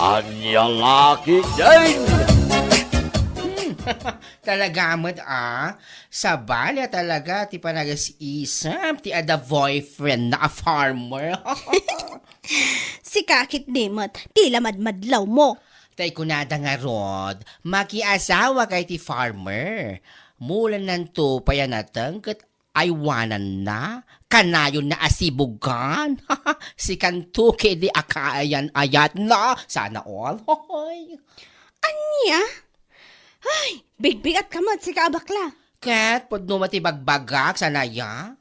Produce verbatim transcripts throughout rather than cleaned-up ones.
Ania la ketdin? Hmm, talaga met, a. Sabali a talaga ti panagas-isip ti adda boyfriend na a farmer. Sika ketdi met, ti la madmadlawmo. Tay kunada ngarud, makiasawaka iti farmer. Mulananto pay a nateng ket aywananna, kanayonna a sibugan. Sikanto ketdi a kaayan-ayatna. Sana all. Hoy. Ania? Ay, bigbigatka met, sika a bakla. Ket pudno met ti bagbagak, saan aya?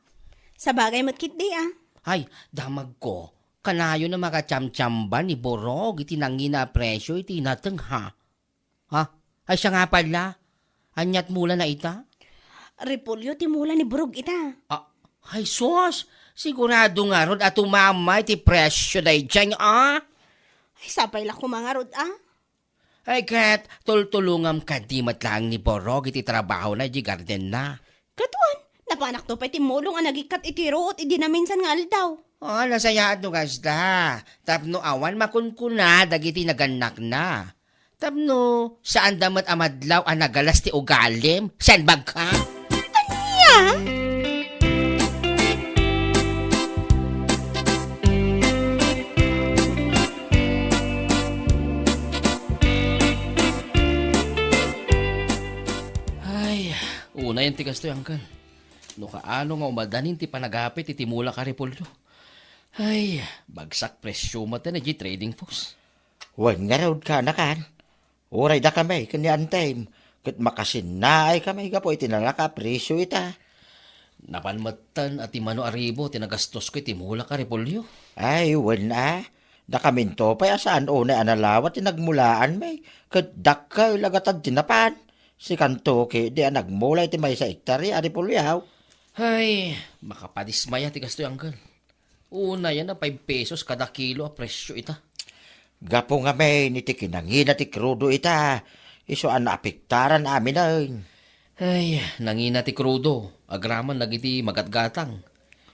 Sabagay met ketdi, a. Ay, damagko. Kanayon a makatiamtiamban ni Burog iti nangina a presio iti nateng, ha? Ha? Ay, siya nga pala. Aniat mula na ita? Repolyo ti mula ni Burog ita. Ah, ay, sus! Sigurado ngarud a tumama iti presyo daydiay, a? Ay, sapay la koma ngarud, a? Ay, ket tultulongam kadi met laeng ni Burog iti trabahona idiay gardenna. Ket wen, napanakto pay timmulong a nagikkat iti ruot idi naminsan nga aldaw. Ah, nasayaat no kasta. Tapno awan makunkuna dagiti nagannakna. Tapno saanda met a madlaw a nagalas ti ugalim. Saan bagka? Ania? Ay, unayen ti kastoy, Angkel. No kaano nga umadanin ti panagapit iti mulak a repolyo. Ay, bagsak presyo met idiay trading post. Wen ngarud, kaanakan. Uray dakami ken ni Antem, ket makasinnaay kami gapu iti nalaka a presyo ita. Napan metten a ti mano a ribo ti nagastosko iti mulak a repolyo. Ay, wen a. Dakaminto pay a saan unay a nalawa ti nagmulaanmi, ket dakkel a gatad ti napan. Sikanto ketdi a nagmula iti maysa a ektarya a repolyo. Ay, makapadismaya ti kastoy, Angkel. Unayen a five pesos kada kilo a presyo ita. Gapu ngamin iti kinangina ti krudo ita, isu a naapektaran aminen. Ay, nangina ti krudo, agraman dagiti magatgatang.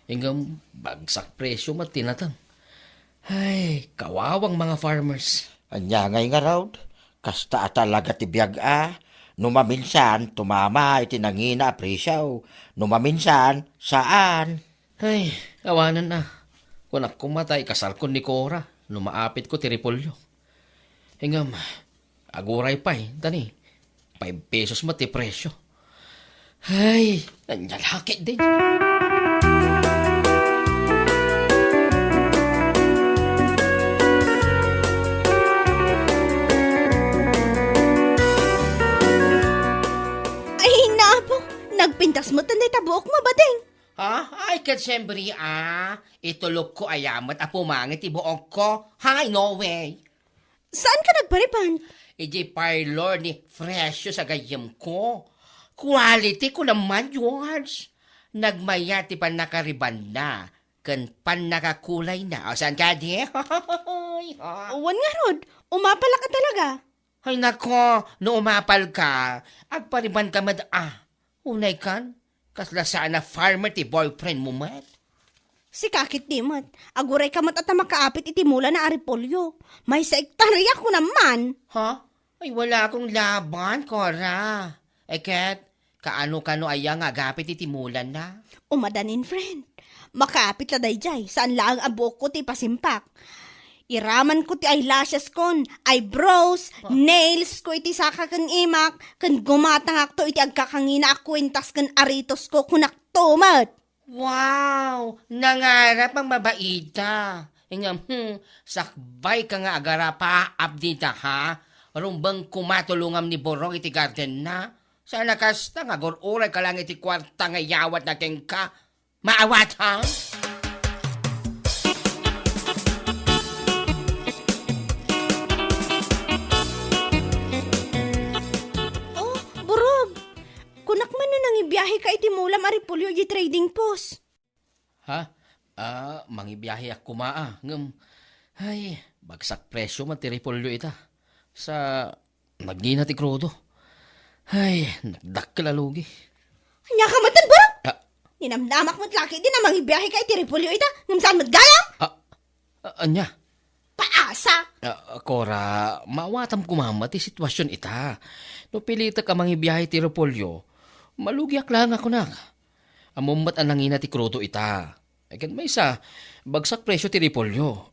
Ngem bagsak presyo met ti nateng. Ay, kawawang mga farmers. Ania ngay ngarud? Kasta a talaga ti biag a, no maminsan, tumama iti nangina a presyo, no maminsan, saan. Ay, awanen a. Kunak koma ta ikasalkon ni Cora no maapitko ti repolyo. Ngem, aguray pay, ta ni, five pesos met ti presyo. Ay, ania la ketdin. Ay, napo, nagpintas met dayta buokmo, Bading. Ha? Ay, ket siempre, a. Itulokko aya met a pumangit ti buokko. Hay, no way. Saanka nagpariban? Idiay parlor ni Precious a gayyemko. Quality ko naman, George. Nagmayat ti pannakaribanna ken pannakakulayna. O, saan kadi? Wen ngarud, umapalak a talaga. Ay nako, no umapalka, agparibanka met a. Unay kan, kasla saan a farmer ti boyfriendmo met? Sika ketdi met, agurayka met a ta makaapit iti mulana a repolyo. Maysa a ektarya kunam man. Ha? Ay, wala akong laban, Cora. E ket, kaano-kano aya nga agapit iti mulana? Umadanin, friend. Makaapit la daydiay, saan laeng a buokko ti ipasimpak. Iramanko ti eyelasheskon, eyebrows, nailsko iti saka ken imak, ken gumatangakto iti agkakangina a kuentas ken aritosko, kunakto met. Wow! Nangarap a mabaita. Ngem, hmm, sakbayka nga agarapaap dita, ha? Rumbeng koma tulongam ni Burog iti gardenna. Saan a kasta nga agur-urayka laeng iti kuarta nga iyawatna kenka. Maawatan? Oh, Burog! Kunak man no nangibiaheka iti mulam a repolyo iti trading post. Ha? Ah, mangibiaheak koma a. Ngem, ay, bagsak presyo man ti repolyo ita. Sa, nagngina ti krudo. Ay, nagdakkel a lugi. Ania ka met, Burog? Ah. Ninamnamak met la ketdi a mangibiaheka iti repolyo ita, ngem saan met gayam? Ah, ah, ania? Paas! Sa? Ah, Cora, maawatam koma met ti sitwasion ita. No pilitek a mangibiahe ti repolyo, malugiak laeng a kunak. Ammom met a nangina ti krudo ita. Ket maysa, bagsak presyo ti repolyo.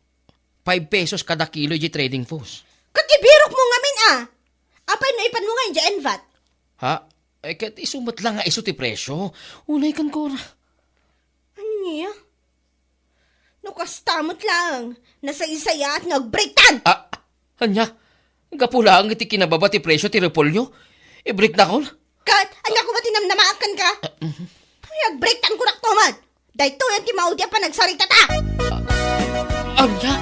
Five pesos kada kilo idiay trading post. Ket ibirokmo ngamin a! Apay no ipanmo nga idiay envat? Ha? Eh, ket isu met la nga isu ti presyo. Unay kan Cora. Ania? No kasta met laeng, nasaysayaat nga agbreaktan! Ah, ania? Gapu laeng iti kinababa ti presyo ti repolyo? Ibreaknakon? Ket, ania koma ti namnamaak kenka? Ah, mhm. Ay, agbreaktan kunak to met! Daytoy ti maudi a panagsaritata! Ah, ania?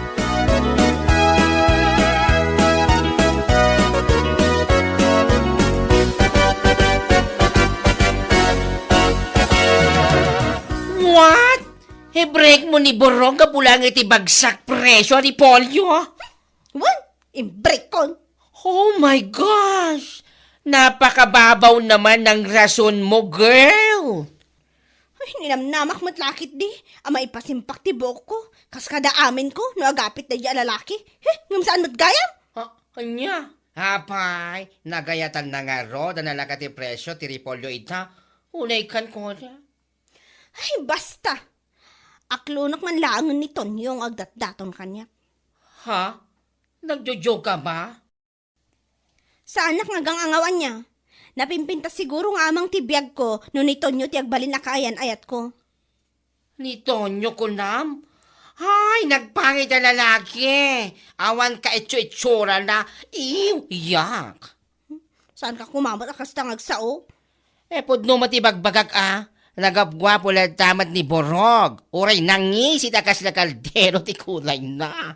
What? Ibreakmo ni Borog gapu laeng iti bagsak presyo a repolyo? Wen, imbreakkon. Oh my gosh! Napakababaw naman ng rason mo, girl! Ay, ninamnamak met la ketdi a maipasimpak ti buokko, kas kada amin ko no agapit daydi a lalaki. He, ngem saan met gayam? Ah, ania? Apay, nagayatan na ngarud a nalaka ti presyo ti repolyo ita. Unay kan Cora. Ay, basta! Aklonak man laengen ni Tonyo nga agdatdaton kaniak. Ha? Nagjojoke ka ba? Saanak nga agang-angaw ania. Napimpintas siguro nga amang ti biagko no ni Tonyo ti agbalin a kaayan-ayatko. Ni Tonyo kunam? Ay, nagpangit a lalaki. Awan kaitsu-itsurana. Ew, yak. Saanka koma met a kasta nga agsao? Eh, pudno met ti ibagbagak a. Nagapguapo latta met ni Borog. Uray nangisit a kasla kaldero ti kulayna.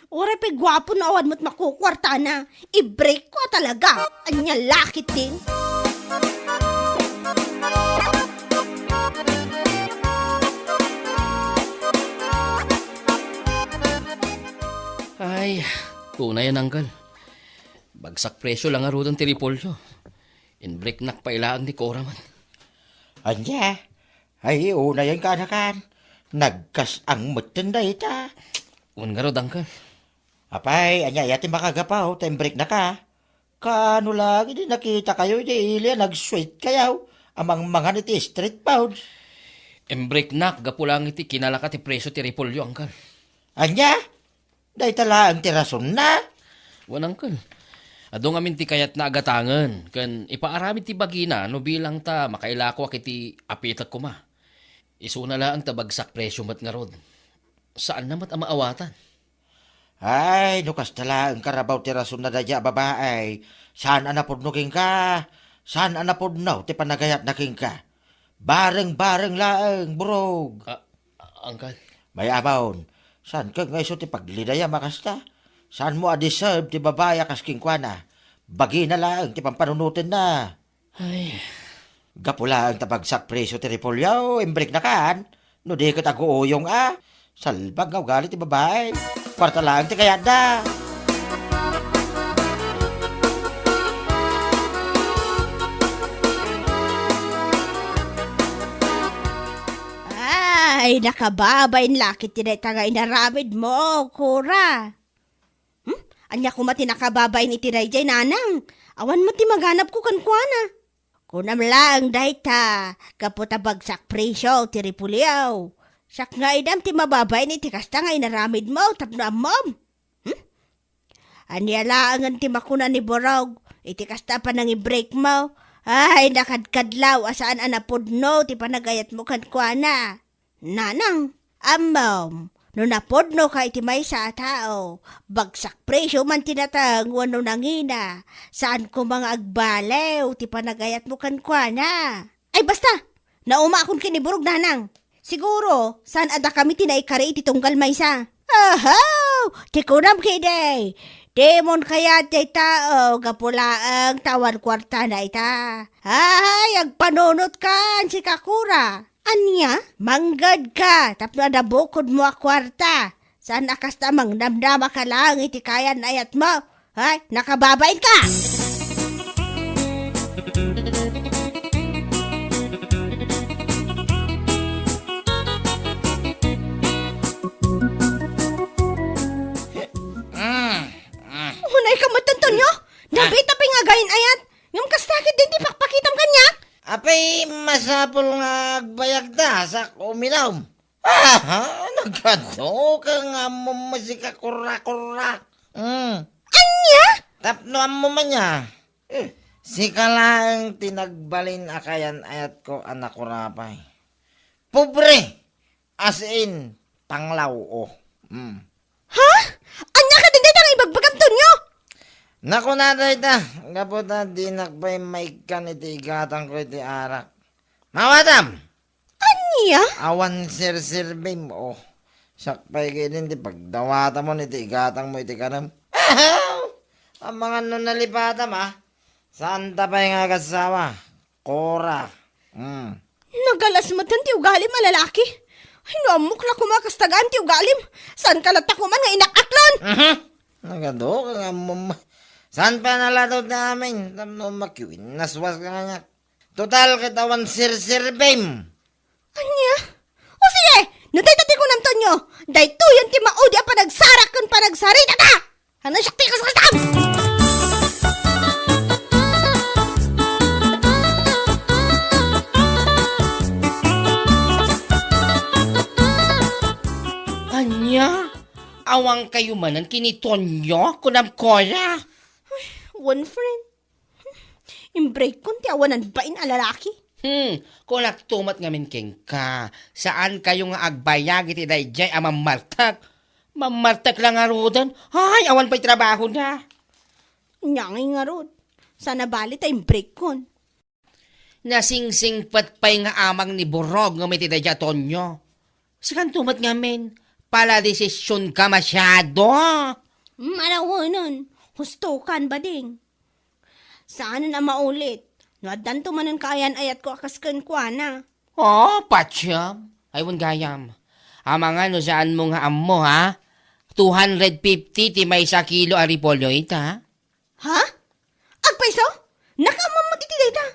Uray pay guapo no awan met makukuartana. Ibreakko a talaga. Ania la ketdin? Ay, unay, Uncle. Bagsak presyo la ngaruden ti repolyo. Inbreaknak pay laeng ni Cora met. Ania? Ay, unayen ka, anakan. Nagkas-ang metten dayta. Wen ngarud, Uncle. Apay, ania aya ti makagapu ta inbreaknaka? Kaano laeng idi nakitakayo idi ili a nag-sweet kayo a mangmangan iti street food? Inbreaknak gapu laeng iti kinalaka ti presyo ti repolyo, Uncle. Ania? Dayta laeng ti rasonna? Wen, Uncle. Adu ngamin ti kayatna a gatangen ken ipaaramid ti bagina no bilang ta makailakoak iti apitek koma. Isuna laeng ta bagsak presyo met ngarud. Saanna met a maawatan. Ay, no kasta laeng karabaw ti rasonna dayta a babai, saan a napudno kenka? Saan a napudno ti panagayatna kenka? Bareng-bareng laeng, Borog. Ah, Uncle. Mayamon, saan ket nga isu ti paglinayam a kasta? Saanmo a deserve ti babai a kas kenkuana? Bagina laeng ti pampanunotenna. Ay. Gapu laeng ta bagsak presyo ti repolyo, inbreaknakan. No di ket aguuyong a. Salbag nga ugali ti babai. Kuarta laeng ti kayatda. Ay, nakababain la ketdi dayta nga inaramidmo, Cora. Hmm? Ania koma ti nakababain iti daydiay, nanang? Awan met ti maganabko kenkuana. Kunam laeng dayta, gapu ta bagsak presyo ti repolyo. Siak nga idam ti mababain iti kasta nga inaramidmo tapno ammom. Hmm? Ania laengen ti makuna ni Borog iti kasta a panangibreakmo? Ay, nakadkadlaw a saan a napudno ti panagayatmo kenkuana. Nanang, ammom, no napudnoka iti maysa a tao, bagsak presyo man ti nateng wenno nangina, saan koma nga agbaliw ti panagayatmo kenkuana. Ay, basta! Naumaakon ken ni Borog, nanang. Siguro, saan a dakami ti naikari iti tunggal maysa. Ahaw! Ti kunam ketdi, dimon kayat ti tao gapu laeng ta awan kuartana ita. Ay, agpanunotkan, sika, Cora. Ania? Manggedka tapno adda bukodmo a kuarta. Saan a kasta a mangnamnamaka laeng iti kayan-ayatmo. Ay, nakababainka! Dapita pay nga agayan-ayat. Ngem kasta ket daydi pakpakitam kaniak? Apay, masapul nga agbayagta, sak uminom. Ah, nagkado ka nga ammom masika kura-kura. Hmm. Ania? Tapno ammom ania. Sika laeng ti nagbalin a kayan-ayatko a nakurapay. Pobre! As in, panglaw-o. Hmm. Ha? Ania kadin dayta nga ibagbagam, Tonyo? Nakuna dayta, gapu ta dinak pay maikkan iti igatangko iti arak. Mawatam! Ania? Awan sirsirbim, oh. Siak pay ketdin ti pagdawatamon iti igatangmo iti kanem. Amangan no nalipatam, ah. Saanta pay nga agasawa. Kora. Hmm. Nagalas met ti ugalim a lalaki. Ay, no ammok la koma kas tagaan ti ugalim. Saanka latta koman nga inak-aklon? Mhm. Nagadu ka nga ammom. Saan pa naladaw ti amin? Tapno makiwinnaswas ka nga. Total, ket awan sirsirbim. Ania? O sige, no dayta ti kunam, Tonyo, daytoyen ti maudi a panagsarak ken panagsaritata! Ano siak ti kaskasam? Ania? Awan kayo manen ken ni Tonyo, kunam, Kora? Ay, one friend. Imbreakkon ti awanan bain a lalaki. Hmm, kunakto met ngamin kenka, saan kayo nga agbayag iti daydiay a mammartek. Mammartek la ngaruden, ay, awan pay trabahona. Ania ngay ngarud, saan a bali ta imbreakkon. Nasingsingpet pay nga amang ni Borog ngem iti daydiay a Tonyo. Sikanto met ngamin, paladesisionka masiado. Hmm, alawenen, hustokan, bading. Saanen a maulit, no addanto manen kaayan-ayatko a kas kenkuana. Oh, patiem. Ay, wen gayam. Amangan no saanmo nga ammo, ha? Two hundred fifty ti maysa kilo a repolyo ita. Ha? Agpayso? Nakaammo met iti dayta?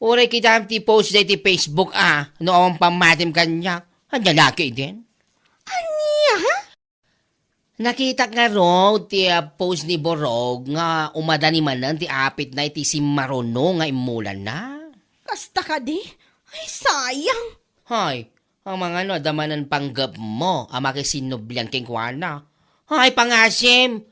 Uray kitam ti post dayta Facebook, ah, no awan pammatim kaniak. Ania la ketdin? Ania, ha? Nakitak ngarud ti, ah, post ni Borog nga umadani manen ti apitna iti simmaruno nga immulana. Kasta kadi? Ay, sayang! Hay, amangan no adda manen panggepmo a makisinublian kenkuana. Hay, pangasim!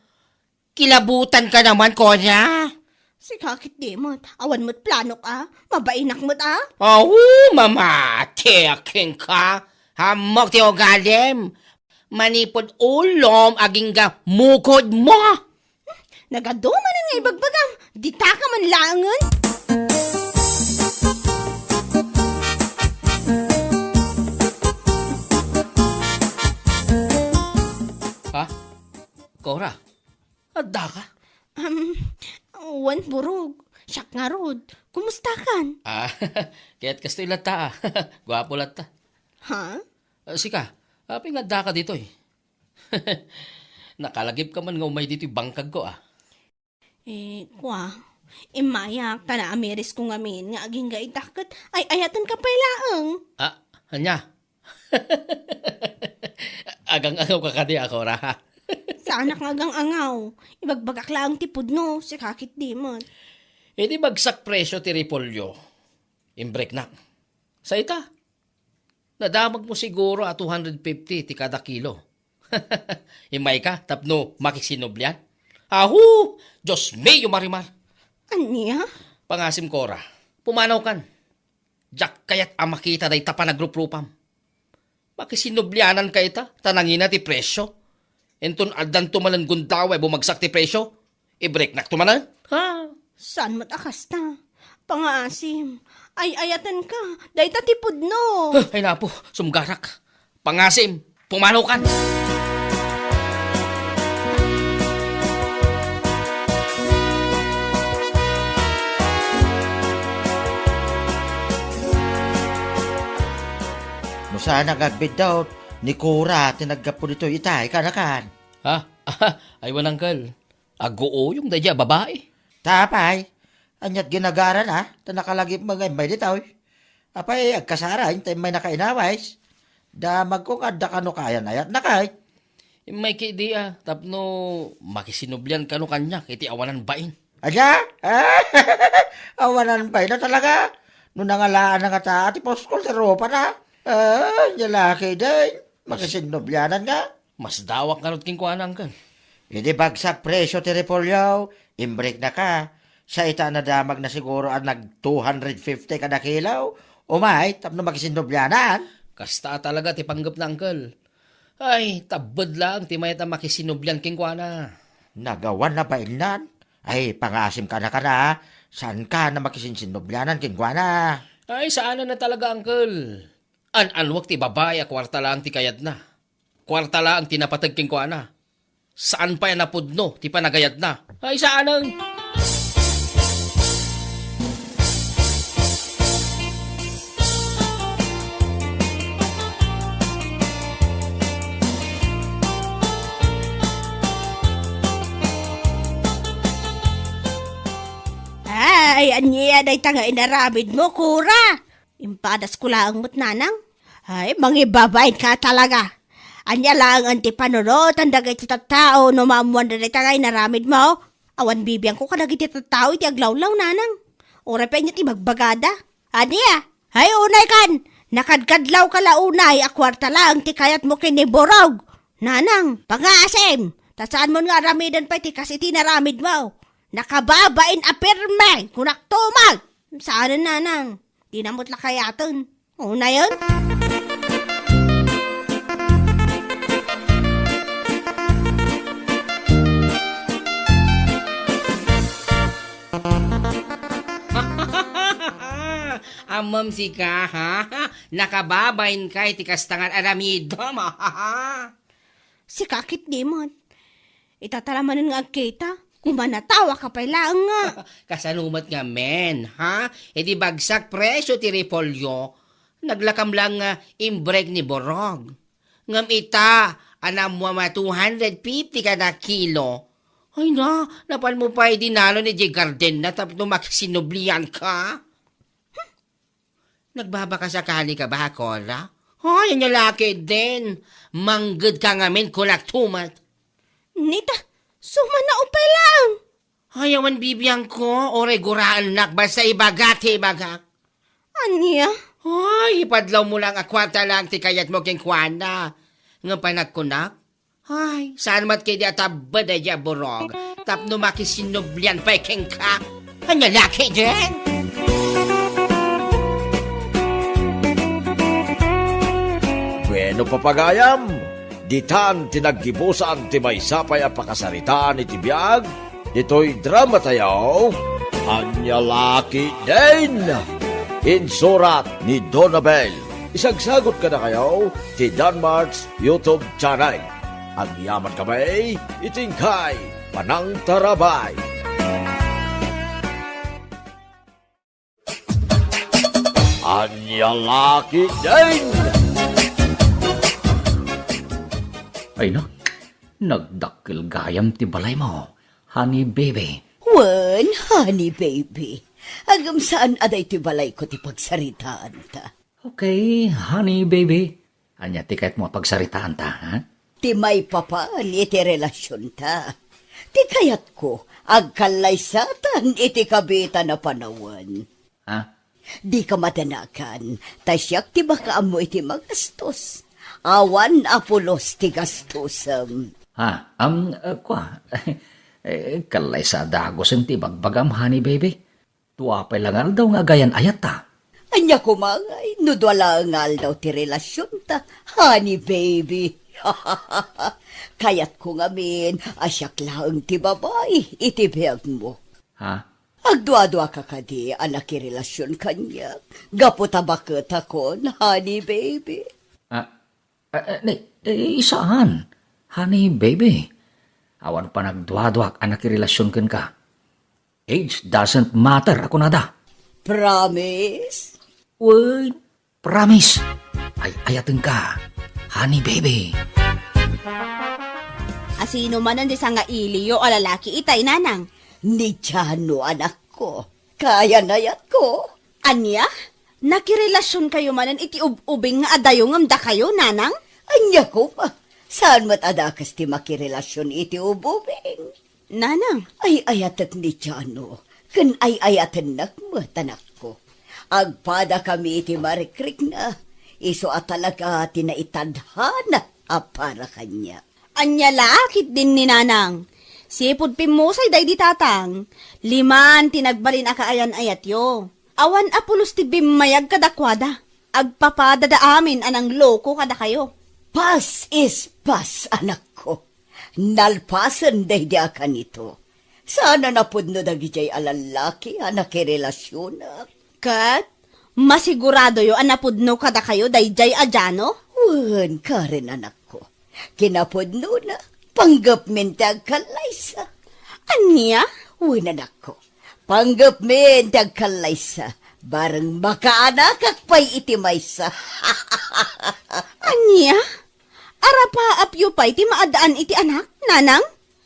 Kilabutanka naman, Kora! Sika ketdi met, awan met planok a, mabainak met a. Aw, mamati kenka! Ammok ti ugalim! Manipud ulom agingga mukodmo! Nagadu manen nga ibagbagam, ditaka man laengen. Ha? Kora? Addaka? Um, wen, Borog. Siak ngarud. Kumustakan? Ah, kaya't kastoy latta, ah. Guapo latta. Ha? Ah, sika, apay nga addaka ditoy? Nakalagipka man nga umay ditoy bangkagko, ah. Eh, kua, immayak ta naamirisko ngamin nga agingga ita ket ay-ayatenka pay laeng. Ah, ania? Agang-angaw ka kadi, a, Kora, ha? Saanak nga agang-angaw. Ibagbagak laeng ti pudno, sika ketdi met. Idi bagsak presyo ti repolyo, imbreknak. Sa ita, nadamagmo siguro a two hundred fifty ti kada kilo. Immayka tapno makisinublian? Ahu! Dios mio, Marimar! Ania? Pangasim, Kora, pumanawkan. Diak kayat a makita dayta panagruprupam. Makisinubliananka ita, ta nangina ti presyo. Inton addanto manen gundaway bumagsak ti presyo, ibreknakto manen. Ha? Saan met a kasta? Pangaasim, ay-ayatenka, dayta ti pudno. Huh, ay napo, sumgarak. Pangaasim, pumanawkan. No saan nga agbiddaw, ni Kora ti naggapu ditoy itay, kanakan. Ha? Ay, wen, uncle. Aguuyong daydiay a babai. Ta apay, ania't ginagarana, ta nakalagipmo nga immay ditoy? Apay, agkasaraen ta immay nakainawis? Damagko nga adda kano kaayan-ayatnakay. Immay ketdi a, tapno makisinublian kano kaniak iti awanan bain. Ania? Awanan pay na talaga. No nangalaanna ngata ti puskol ti rupana. Ah, ania la ketdin. Makisinnublianan nga. Masdawak ngarud kenkuana, Uncle. Idi bagsak presio ti repolyo, imbreknaka. Sa ita a nadamagna siguro a nag two hundred fifty kada kilo. Umay, tapno makisinnublianan. Kasta talaga ti panggepna, Uncle. Ay, tabbed laeng ti mayat a makisinnublian kenkuana. Nagawan na bainnan? Ay, pangaasim ka na kana, saanka na makisinsinnublianan kenkuana. Ay, saanen na talaga, Uncle. An-anuak ti babai a kuarta laeng ti kayatna. Kuarta laeng ti napateg kenkuana. Saan pay a napudno ti panagayatna. Ay, saanen. Ay, ania dayta nga inaramidmo, Kura? Impadasko laeng met, Nanang. Ay, mangibabain ka talaga. Ania laengen ti panunotan dagiti tattao no maammuanda dayta nga inaramidmo? Awan bibiangko kadagiti tattao iti aglawlaw, Nanang. Uray pay ania ti ibagbagada. Ania? Ay, unaykan! Nakadkadlawka la unay a kuarta laeng ti kayatmo ken ni Borog. Nanang, pangaasim! Ta saanmon nga aramiden pay ti kas iti inaramidmo. Nakababain a pirme, kunak tumak! Saanen, Nanang. Dina met la kayaten. Unayen? Ammom sika, ha? Nakababain ka iti kasta nga aramidem, ha? Sika ketdi met. Ita ta la manen nga agkita, kumanatawaka pay laeng nga. Kasano met ngamin, ha? Idi bagsak presio ti repolyo, naglakam laeng nga imbreak ni Borog. Ngem ita a naammuam a two hundred fifty kada kilo, ay na, napanmo pay dinalon idiay gardenna tapno makisinnublianka? Nagbabakasakali ka ba, Kora? Ay, ania la ketdin. Mangged ka ngamin, kunak tumak. Nita, sumanaw pay laeng. Ay, awan bibiangko, uray guraennak, basta ibaga ti ibagak. Ania? Ay, ipadlawmo laeng a kuarta laeng ti kayatmo kenkuana. Ngem panagkunak, ay, saan met ketdi a tabbed daydiay a Borog tapno makisinnublian pay kenka? Ania la ketdin? Bueno, papagayam, ditan ti naggibusan ti maysa pay a pakasaritaan iti biag ditoy dramatayo, Ania la ketdin? Insurat ni Donabel. Isagsagot kadakayo ti Danmart's YouTube channel. Agyaman kami iti inkay panangtarabay. Ania la ketdin? Ay na, nagdakkel gayam ti balaymo, honey baby. Wen, honey baby. Agem saan a daytoy balayko ti pagsaritaanta. Okay, honey baby. Ania ti kayatmo a pagsaritaanta, ha? Ti maipapan iti relasionta. Ti kayatko, agkallaysatan iti kabiitan a panawen. Ha? Dika madanagan, ta siak ti makaammo iti magastos. Awan a pulos ti gastosem. Ha, am, eh, kua, eh, kallaysa a dagusen ti ibagbagam, honey baby. Dua pay la nga aldaw nga agayan-ayatta. Ania koma ngay no dua laeng nga aldaw ti relasionta, honey baby? Kayatko ngamin a siak laeng ti babai iti biagmo. Ha? Agduaduaka kadi a nakirelasion kaniak gapu ta baketakon, honey baby? Ah, eh, eh, ni, eh, saan, honey baby. Awan panagduaduak a nakirelasion kenka. Age doesn't matter, a kunada. Promise? Wen, promise. Ay-ayatenka, honey baby. Asino manen ti sangailiyo a lalaki itay, nanang? Ni Jano, anakko. Kayan-ayatko. Ania? Nakirelasionkayo manen iti ub-ubing nga adayo ngem dakayo, nanang? Ania koma? Saan met a dakes ti makirelasion iti ub-ubing? Nanang. Ay-ayatek ni Jano, ken ay-ayatennak met, anakko. Agpadakami iti marikrikna, isu a talaga ti naitadhana a para kaniak. Ania la ketdin ni Nanang? Sipud pimmusay daydi tatang, liman ti nagbalin a kaayan-ayatyo. Awan a pulos ti bimmayag kadakuada. Agpapadada amin a nangloko kadakayo. Pass is pass, anakko. Nalpasen daydi a kanito. Saan a napudno dagidiay a lallaki a nakirelasionak. Ket masiguradoyo a napudno kadakayo daydiay a Jano? Wen, Karen, anakko. Kinapudnona, panggepmin ti agkallaysa. Ania? Wen, anakko. Panggepmin ti agkallaysa. Bareng makaanakak pay iti maysa. Ania? Arapaapyo pay ti maad-an iti anak, Nanang?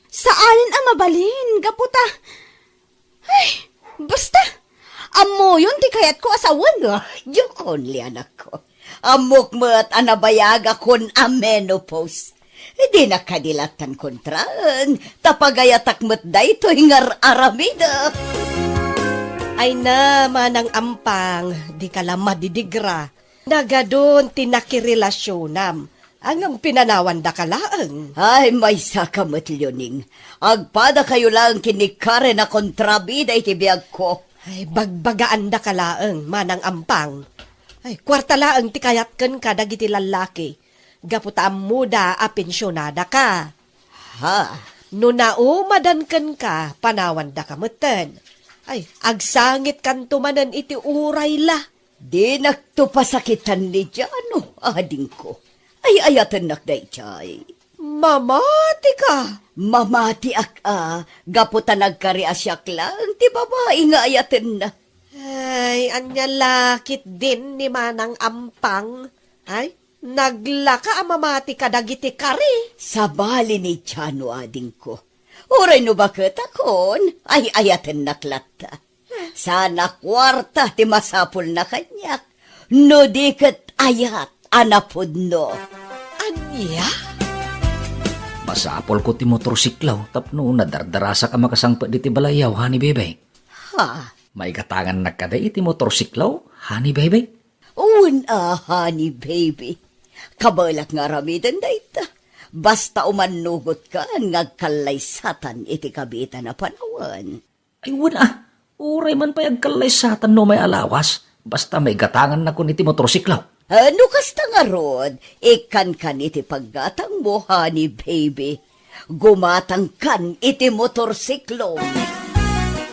Saanen a mabalin, gapu ta. Ay, basta! Ammoyon ti kayatko a sawen. Ah, diak only, anakko. Ammok met a nabayagakon a menopause. Dinak kadi lattan kontraen, ta pagayatak met daytoy nga ar-aramidek. Ay na, Manang Ampang, dika la madidigra. Nagadun ti nakirelasionam. Ngem pinanawandaka laeng. Ay, maysaka met, Leoning. Agpadakayo laeng ken ni Karen a kontrabida iti biagko. Ay, bagbagaandaka laeng, Manang Ampang. Ay, kuarta laeng ti kayat kenka dagiti lallaki. Gapu ta ammoda a pensionadaka. Ha? No naumadan kenka, panawandaka metten. Ay, agsangitkanto manen iti uray la. Dinakto pasakitan ni Jano, adingko. Ay-ayatennak daydiay. Mamatika! Mamatiak a, gapu ta nagkariasiak laeng ti babai nga ayatenna. Ay, ania la ketdin ni Manang Ampang? Ay, naglaka a mamati kadagiti kari. Sabali ni Jano, adingko. Uray no baketakon, ay-ayatennak latta. Saan a kuarta ti masapulna kaniak, no di ket ayat a napudno. Ania? Masapulko ti motorsiklo tapno nadardarasak a makasangpet iti balayyo, honey baby. Ha? Maigatangannak kadi iti motorsiklo, honey baby? Wen a, honey baby. Kabaelak nga aramiden dayta. Basta umannugotka nga agkallaysatan iti kabiitan a panawen. Ay, wen a, uray man pay agkallaysatan no may alawas, basta maigatangannakon iti motorsiklo. Ah, no kasta ngarud, ikkankan iti paggatangmo, honey baby. Gumatangkan iti motorsiklo.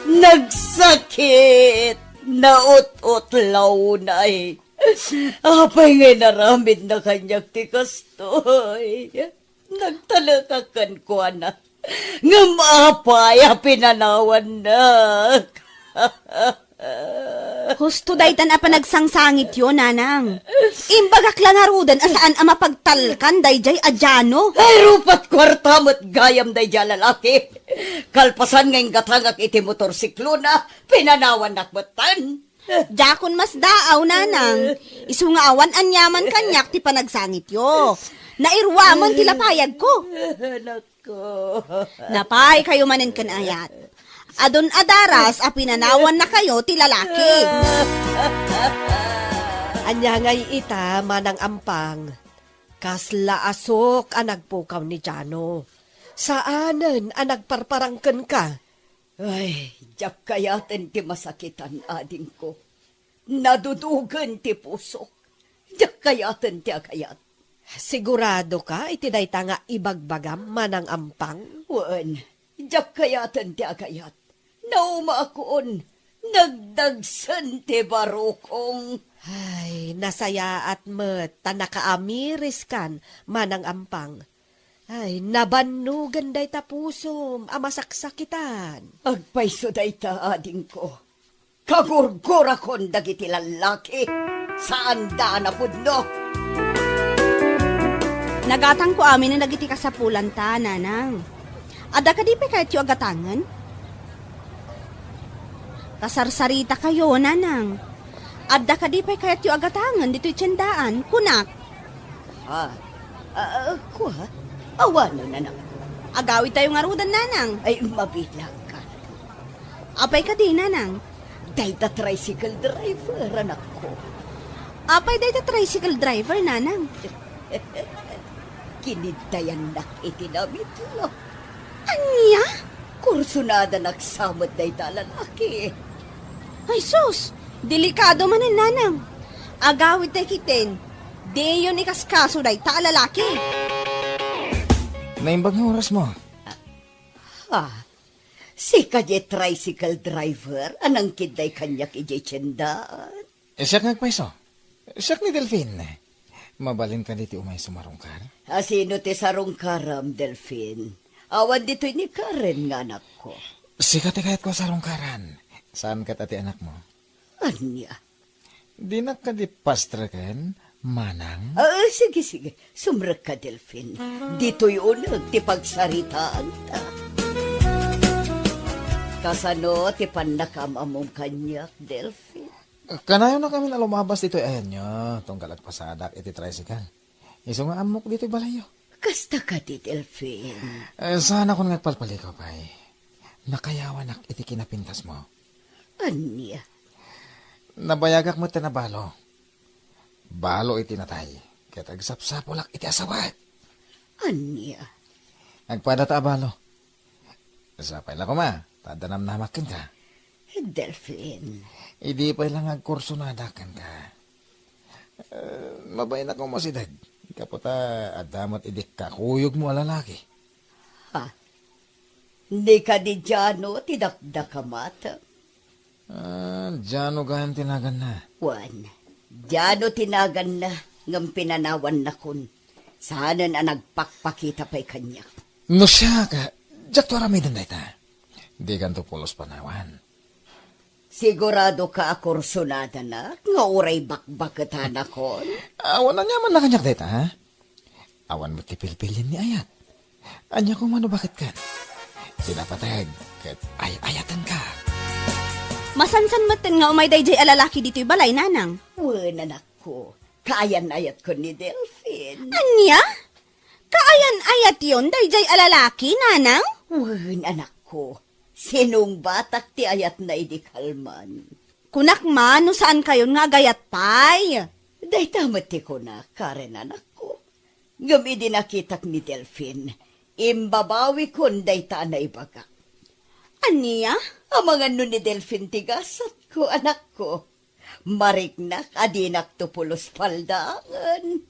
Nagsakit! Naut-utlawnay! Apay nga inaramidna kaniak ti kastoy? Nagtalekak kenkuana. Ngem apay a pinanawannak? Husto daytan a panagsangsangityo, nanang. Imbagak la ngaruden a saan a mapagtalkan daydiay a Jano. Ay, rupat kuarta met gayam daydiay a lalaki. Kalpasan nga inggatangak iti motorsiklona, pinanawannak metten. Diakon masdaaw, nanang. Isu nga awan aniaman kaniak ti panagsangityo. Nairuamen ti lapayagko. Anakko. Napay kayo manen ken ayat. Adun a daras a pinanawannakayo ti lalaki. Ania ngay ita, Manang Ampang? Kasla asuk a nagpukaw ni Jano. Saanen a nagparparang kenka. Ay, diak kayaten ti masakitan, adingko. Nadudugen ti pusok. Diak kayaten ti agayat. Siguradoka iti dayta nga ibagbagam, Manang Ampang? Wen, diak kayaten ti agayat. Naumaakon, nagdagsen ti barukong. Ay, nasayaat met ta nakaamiriskan, Manang Ampang. Ay, nabannogen dayta pusom a masaksakitan. Agpayso dayta, adingko. Kagurgurakon dagiti lallaki, saanda a napudno. Nagatangko amin dagiti kasapulanta, nanang. Adda kadi pay kayatyo a gatangen? Kasarsaritakayo, nanang. Adda kadi pay kayatyo a gatangen ditoy tiendaan, kunak? Ah, ah, kua? Awanen, anakko. Agawidtayo ngaruden, nanang. Ay, mabilangka. Apay kadi, nanang? Dayta tricycle driver, anakko. Apay dayta tricycle driver, nanang? Kiniddayannak iti namitlo. Ania? Kursunadanak sa met dayta a lalaki. Ay sus, delikado manen, nanang. Agawidtay ketdin, diyon ikaskaso dayta a lalaki. Naimbag nga orasmo. Ha? Sika diay tricycle driver a nangkidday kaniak idiay tiendaan? Eh, siak nga agpayso. Siak ni Delfin. Mabalin kadi ti umay sumarungkar? A, sino ti sarungkaram, Delfin? Awan ditoy ni Karen nga anakko. Sika ti kayatko a sarungkaran. Saan ket a ti anakmo? Ania? Dinak kadi pastreken, manang? Ah, sige, sige. Sumrekka, Delfin. Ditoy uneg ti pagsaritaanta. Kasano ti pannakaam-ammom kaniak, Delfin? Kanayonak amin a lumabas ditoy ayanyo, tunggal agpasadak iti tricycle. Isu nga ammok ditoy balayyo. Kasta kadi, Delfin? Eh, saanakon nga agpalpalikaw pay. Nakayawanak iti kinapintasmo. Ania? Nabayagak met ti nabalo. Balo iti natay, ket agsapsapulak iti asawak. Ania? Agpadata a balo. Sapay la koma, ta adda namnamak kenka. Delfin. Idi pay la nga agkursunada kenka. Eh, mabain a koma sideg. Gapu ta adda met idi kakuyogmo a lalaki. Ha? Ni kadi Jano ti dakdakamatem? Ah, Jano gayam ti naganna. Wen, Jano ti naganna, ngem pinanawannakon. Saanen a nagpakpakita pay kaniak. No siak, diakto aramiden dayta. Dikanto pulos panawan. Siguradoka a kursunadanak nga uray bakbaketanakon? Awan aniamanna kaniak dayta, ha? Awan met ti pilpilien ni ayat. Ania koma no baketkan? Ti napateg ket ay-ayatenka. Masansan metten nga umay daydiay a lalaki ditoy balay, nanang. Wen, anakko. Kaayan-ayatkon ni Delfin. Ania? Kaayan-ayatyon daydiay a lalaki, nanang? Wen, anakko. Sinungbatak ti ayatna idi kalman. Kunak man no saankayon nga agayat pay. Dayta met ti kunak, Karen, anakko. Ngem idi nakitak ni Delfin, imbabawikon dayta a naibagak. Ania? Amangan no ni Delfin ti gasatko, anakko. Mariknak a dinakto pulos paldaangen.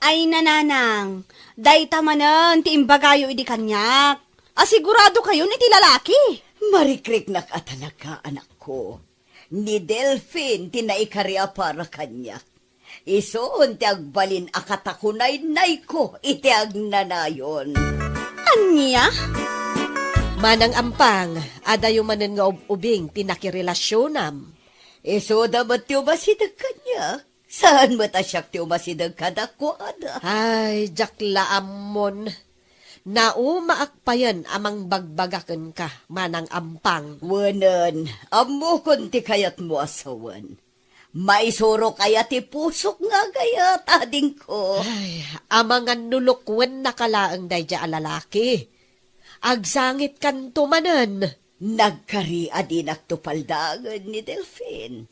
Ay, nanang, dayta manen ti imbagayo idi kaniak. Asiguradokayon iti lalaki. Marikriknak a talaga, anakko. Ni Delfin ti naikari a para kaniak. Isun ti agbalin a katakunaynayko iti agnanayon. Ania? Manang Ampang, adayo manen nga ub-ubing ti nakirelasionam. Isuda met ti umasideg kaniak. Saan met a siak ti umasideg kadakuada. Ay, diak la ammon. Naumaak payen a mangbagbaga kenka, Manang Ampang. Wenen, ammokon ti kayatmo a sawen. Maisurok aya ti pusok nga agayat, adingko? Ay, amangan no lukuennaka laeng daydiay a lalaki. Agsangitkanto manen. Nagkari a dinakto paldaangen ni Delfin.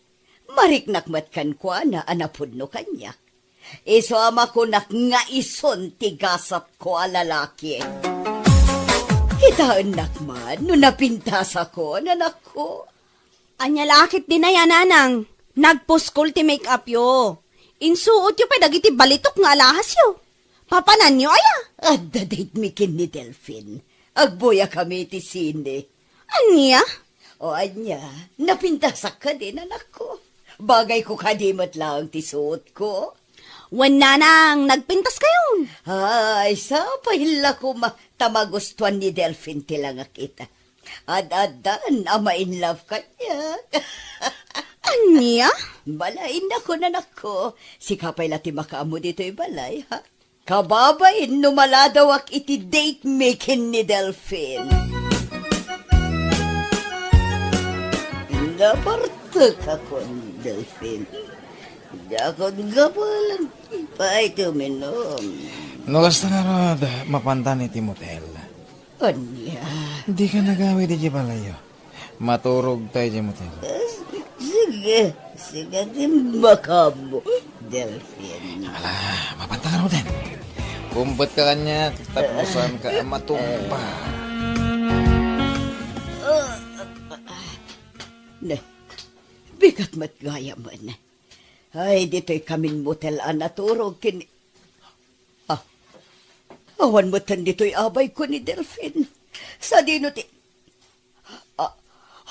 Mariknak met kenkuana a napudno kaniak. Isu a makunak nga isun ti gasatko a lalaki. Kitaennak man no napintasakon, anakko. Ania la ketdin aya, nanang? Nagpuskol ti make-upyo. Insuotyo pay dagiti balitok nga alahasyo. Papananyo aya? Adda date mi ken ni Delfin. Agbuyakami iti sine. Ania? O ania, napintasak kadin, anakko? Bagayko kadi met laeng ti suotko? Wen, nanang, nagpintaskayon. Ay, sapay la koma ta magustuan ni Delfin ti langakita. Ad-addan a ma-in love kaniak. Ania? Balaennakon, anakko. Sika pay la ti makaammo ditoy balay, ha? Kababain no maladawak iti date mi ken ni Delfin. Napartekakon, Delfin. Diakon gapulan pay ti uminum. No kasta ngarud, mapantan iti motel. Ania? Dika nagawid idiay balayyo. Maturogta idiay motel. Eh, sige, sige, ti makam, Delfin. Ala, mapanta ka, Roden. Kumbat ka kanya, tapusan ka, matumpa. Ne, bigat met gayamen. Ay, ditoy kamin motel a naturog ken, ah, awan metten ditoy abayko ni Delfin. Sadino ti, ah,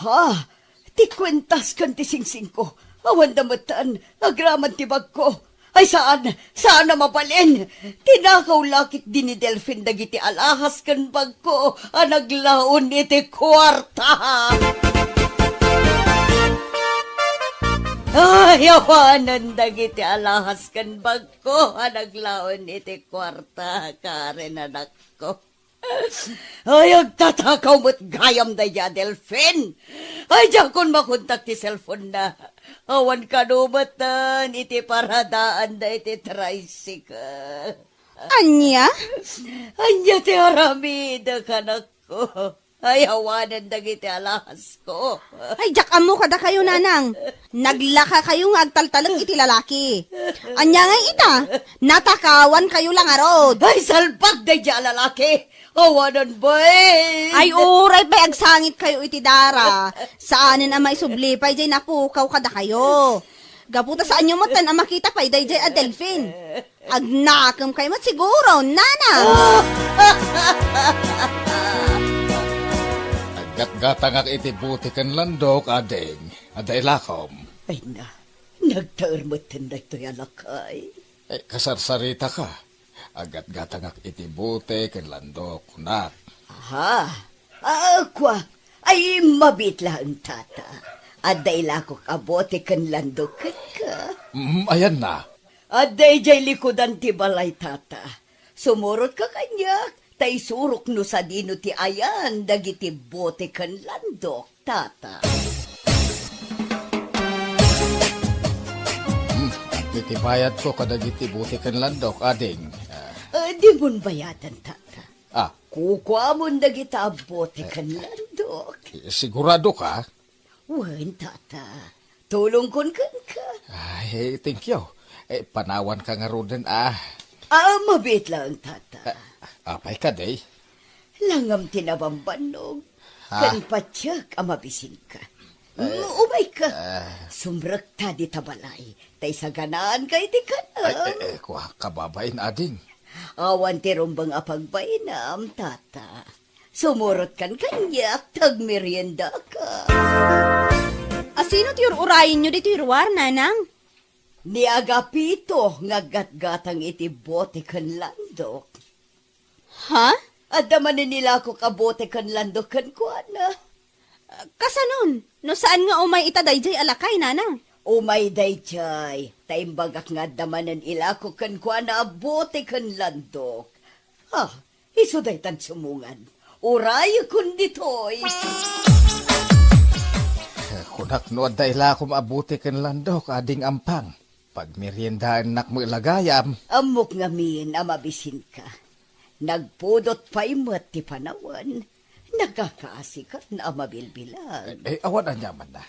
ha, ti kuentas ken ti singsingko. Awanda metten, agraman ti bagko. Ay, saan, saan a mabalin. Tinakaw la ketdi ni Delfin dagiti alahas ken bagko a naglaon iti kuarta. Ay, awanen dagiti alahas ken bagko a naglaon iti kuarta, Karen, anakko. Ay, agtatakaw met gayam daydiay a Delfin. Ay, diakon makontak ti cellphone-na. Awan kano metten iti paradaanda iti tricycle. Ania? Ania ti aramidek, anakko? Ay, awanen dagiti alahasko. Ay, diak ammo kadakayo, nanang. Naglakakayo nga agtaltalek iti lalaki. Ania ngay ita? Natakawankayo la ngarud. Ay, salbag daydiay a lalaki. Awanen, bay. Ay, uray pay agsangitkayo iti dara. Saanen a maisubli pay diay napukaw kadakayo. Gapu ta saanyo metten a makita pay daydiay a Delfin. Agnakemkayo met siguro, nanang. Aggatgatangak iti bote ken landok, ading. Adda ilakom. Ay na, nagtaer metten daytoy a lakay. Eh, kasarsaritaka. Aggatgatangak iti bote ken landok, nak. Aha. Ah, kua. Ay, mabiit laeng, tata. Adda ilakok a bote ken landok kenka. Mm, ayanna. Adda idiay likudan ti balay, tata. Sumurotka kaniak, ta isurok no sadino ti ayan dagiti bote ken landok, tata. Hmm, iti bayadko kadagiti bote ken landok, ading. Ah. Eh, dimon bayadan, tata. Ah. Kukuamon dagita a bote ken landok. Eh, sigurado ka? Wen, tata. Tulongkon kenka. Ay, thank you. Eh, panawanka ngaruden, ah. Ah, mabiit laeng, tata. Ah, apay kadi? Langam ti nabambannog. Ah. Ken patiek a mabisinka. Eh. Mm, umayka. Ah. Sumrekta dita balay. Ta isaganaanka iti kanam. Ay, eh, eh, kua, kababain, ading. Awan ti rumbeng a pagbainam, tata. Sumurotkan kaniak, ta agmeriendaka. A sino ti ur-urayenyo ditoy ruar, nanang? Ni Agapito nga aggatgatang iti bote ken landok. Ha? Adda manen ilakok a bote ken landok kenkuana. Kasanon? No saan nga umay ita daydiay a lakay, nanang? Umay daydiay, ta imbagak nga adda manen ilakok kenkuana a bote ken landok. Ah, isu daytan sumungan. Urayekon ditoy. Kunak no adda ilakom a bote ken landok, ading Ampang. Pagmeriendaennak met la gayam. Ammok ngamin a mabisinka. Nagpudot pay met ti panawen. Nakakaasikan a mabilbilang. Eh, awan aniamanna.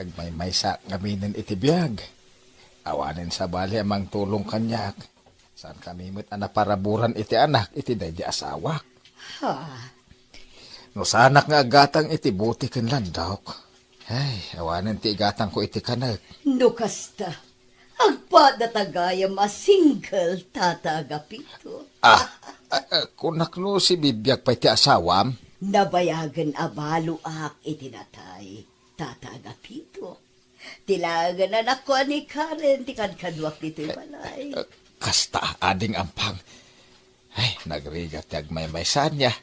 Agmaymaysa ngaminen iti biag. Awanen sabali a mangtulong kaniak. Saankami met a naparaburan iti anak iti daydi asawak. Ha? No saanak nga aggatang iti bote ken landok, ay, awanen ti igatangko iti kanek. No kasta, agpada ta gayam a single, Tata Agapito. Ah, ah, ah, kunak no sibibiag pay ti asawam? Nabayagen a baloak iti natay, Tata Agapito. Ti laengen a nakuan ni Karen ti kadkaduak ditoy balay. Eh, kasta, ading Ampang. Ay, nagrigat ti agmaymaysa ania.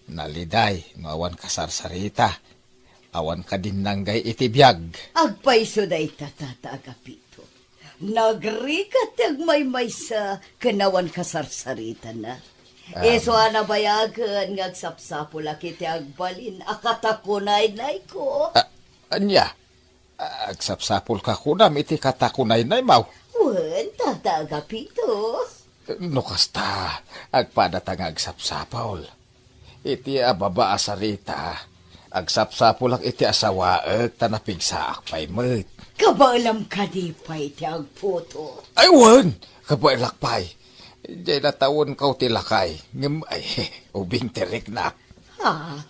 Naliday no awan kasarsarita, awan kadinnanggay iti biag. Agpayso dayta, Tata Agapito. Nagrigat ti agmaymaysa ken awan kasarsaritana. Am. Isu a nabayagen nga agsapsapulak iti agbalin a katakunaynayko. A-, ania? Agsapsapulka kunam iti katakunaynaymo? Wen, Tata Agapito. No kasta, agpadata nga agsapsapul. Iti ababa a sarita, agsapsapulak iti asawaek ta napigsaak pay met. Kabaelam kadi pay ti agputot? Ay, wen! Kabaelak pay. Diay natawenko ti lakay, ngem, ay, ubing ti riknak. Ha?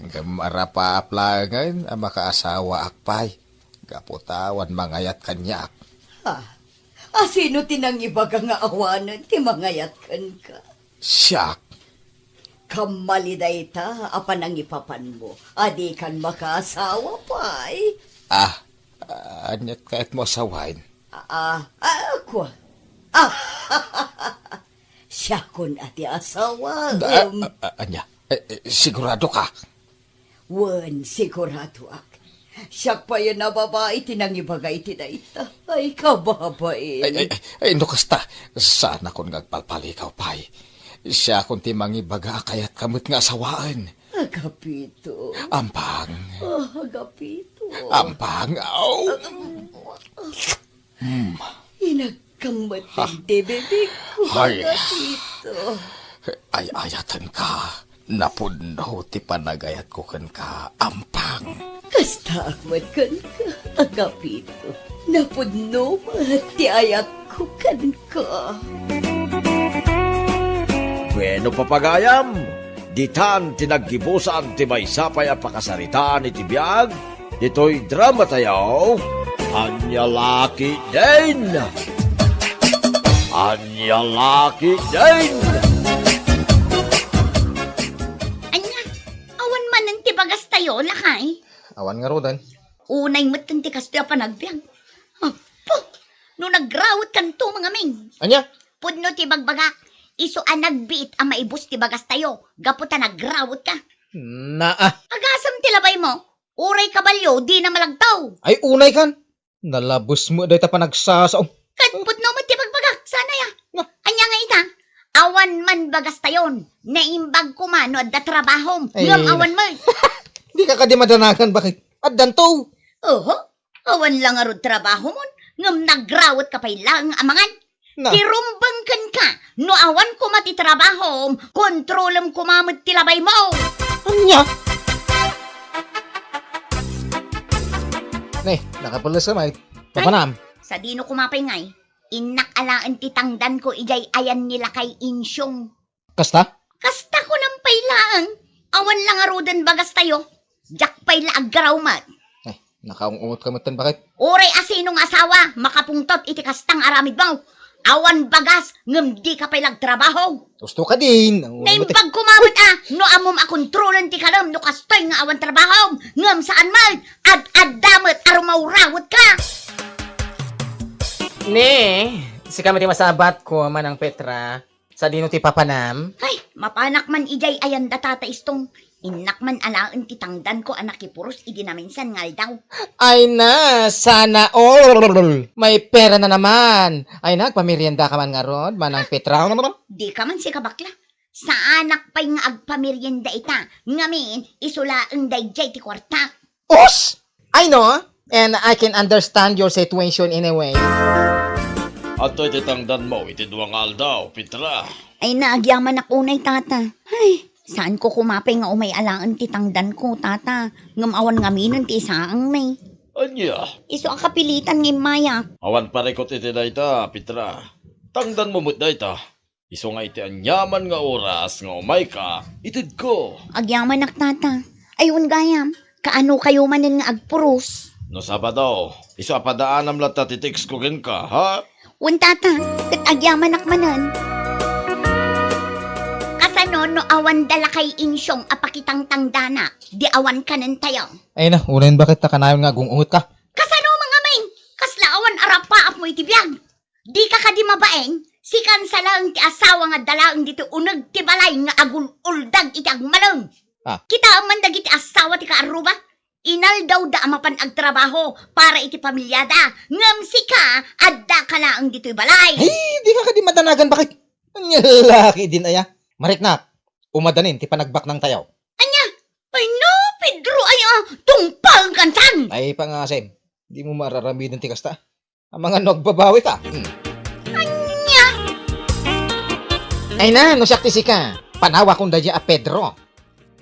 Ngem arapaap laengen a makaasawaak pay, gapu ta awan mangayat kaniak. Ha? A sino ti nangibaga nga awanen ti mangayat kenka? Siak. Kammali dayta a panangipapanmo a dikan makaasawa pay. Ah, aniat kayatmo a sawaen? Ah, ah, kua. Ah, siakon a ti asawa. Ah, ah, ania? Eh, eh, sigurado ka? Wen, siguradoak. Siak payen a babai ti nangibaga iti dayta. Ay, kababain. Ay, ay, ay, no kasta, saanakon nga agpalpalikaw pay. Siakon ti mangibaga a kayatka met nga asawaen. Agapito. Ampang. Ah, Agapito. Ampang. Aw. Hmm. Inagkam met ti bibigko, Agapito. Ay-ayatenka. Napudno ti panagayatko kenka, Ampang. Kastaak met kenka, Agapito. Napudno met ti ayatko kenka. Bueno, papagayam, ditan ti naggibusan ti maysa pay a pakasaritaan iti biag ditoy dramatayo, Ania La Ketdin! Ania La Ketdin! Ania, awan manen ti bagastayo, lakay? Awan ngaruden. Unay metten ti kastoy a panagbiag. Apo, no nagrawetkanto, mangamin. Ania? Pudno ti bagbagak, isu a nagbiit a maibus ti bagastayo, gapu ta nagrawetka. Naa. Agasem ti labaymo. Uray kabalio, dina malagtaw. Ay, unay kan. Nalabes met dayta panagsasao. Ket pudno met ti bagbagak, saan aya? Nga. Ania nga ita? Awan man bagastayon. Naimbag koma no adda trabahom. Ay, ngem awan met. Dika kadi madanagan, bakit? Addanto. Oho. Awan la ngarud trabahomon, ngem nagrawetka pay laeng a mangan. Na. Ti rumbeng kenka, no awan koma ti trabahom, kontrolem koma met ti labaymo. Ania? Ne, nakapulos ka, Mike. Ay, mapanam. Sadino koma pay ngay? Innak alaen ti tangdanko idiay ayan ni Lakay Insyong. Kasta? Kasta kunam pay laeng, awan la ngaruden bagastayo. Diak pay la aggaraw met. Eh, nakaung-ungot ka metten, bakit? Uray a sino nga asawa, makapungtot iti kasta nga aramidmo. Awan bagas, ngem dika pay la agtrabaho. Usto ka din. Naimbag koma met a, no ammom a kontrolen ti kalem no kastoy nga awan trabahom, ngem saan met, ad-adda met a rumawrawetka. Ne, sika met ti masabatko, Manang Petra. Sadino ti papanam? Ay, mapanak man idiay ayan da Tata Istong. Innak man alaen ti tangdanko a nakipuros idi naminsan nga aldaw. Ay na, sana all. May pera na naman. Ay na, agpamerienda ka man ngarud, Manang Petra. Dika man sika bakla. Saanak pay nga agpamerienda ita. Ngamin, isu laeng daydiay ti kuarta. Us! I know, and I can understand your situation in a way. Adtoy ti tangdanmo iti dua nga aldaw, Petra. Ay, naagyamanak unay, Tata. Ay, saanko koma pay nga umay alaen ti tangdanko, Tata. Ngem awan ngaminen ti isaangmi. Ania? Isu a kapilitan nga immayak. Awan parikut iti dayta, Petra. Tangdanmo met dayta. Isu nga iti aniaman nga oras nga umayka, itedko. Agyamanak, Tata. Ay, wen gayam, kaano kayo manen nga agpuros? No Sabado, isu a padaanam latta ti text ko kenka, ha? Wen, Tata, ket agyamanak manen. Kasano no awan da Lakay Insyong a pakitangtangdanak, di awan kanen tayo? Ay na, unayen bakit ta kanayon nga agung-ungot ka? Kasano, mangamin? Kasla awan arapaap mo iti biag? Dika kadi mabain? Sikan sa laeng ti asawa nga adda laeng ditoy uneg ti balay nga agul-uldag iti agmalem. Ah. Kitaem man dagiti asawa ti kaarruba. Inaldawda a mapan agtrabaho para iti pamiliada. Ngem sika, addaka laeng ditoy balay. Ay, dika kadi madanagan, bakit? Ania la ketdin aya? Mariknak, umadanin ti panagbaknang tayo. Ania? Ay no, Pedro, ay, ah, tungpal kantan. Ay, pangasim. Di mo mararamiden ti kasta. Amangan no agbabawi ka. Hmm. Ania? Ay na, no siak ti sika, panawakon daydiay a Pedro.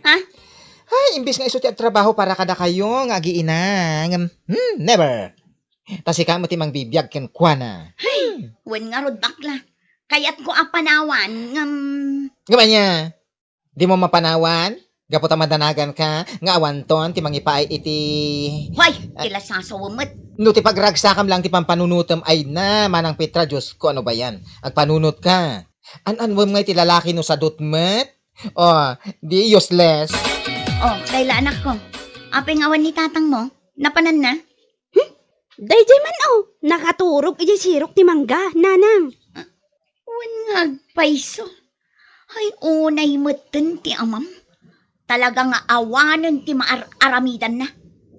Ha? Ay, imbes nga isu ti agtrabaho para kadakayo nga agiina, ngem, hmm, never. Ta sika met ti mangbibiag kenkuana. Hay, wen ngarud, bakla. Kayatko a panawan, ngem Ngem ania? Dimo mapanawan? Gapu ta madanaganka nga awanton ti mangipaay iti Hoy, ti lasasawem met. No ti pagragsakam lang ti pampanunotem, ay na, Manang Petra, Diosko, ano ba yan? Agpanunotka. An-anwem nga iti lalaki no sadut met? Oh, di useless. Oh, Kayla, anakko. Apay nga awan ni tatangmo? Napananna? Hmm? Daydiay man, oh, nakaturog idiay sirok ti mangga, nanang. Wen nga agpayso. Ay, unay metten ti amam. Talaga nga awanen ti maar-aramidanna.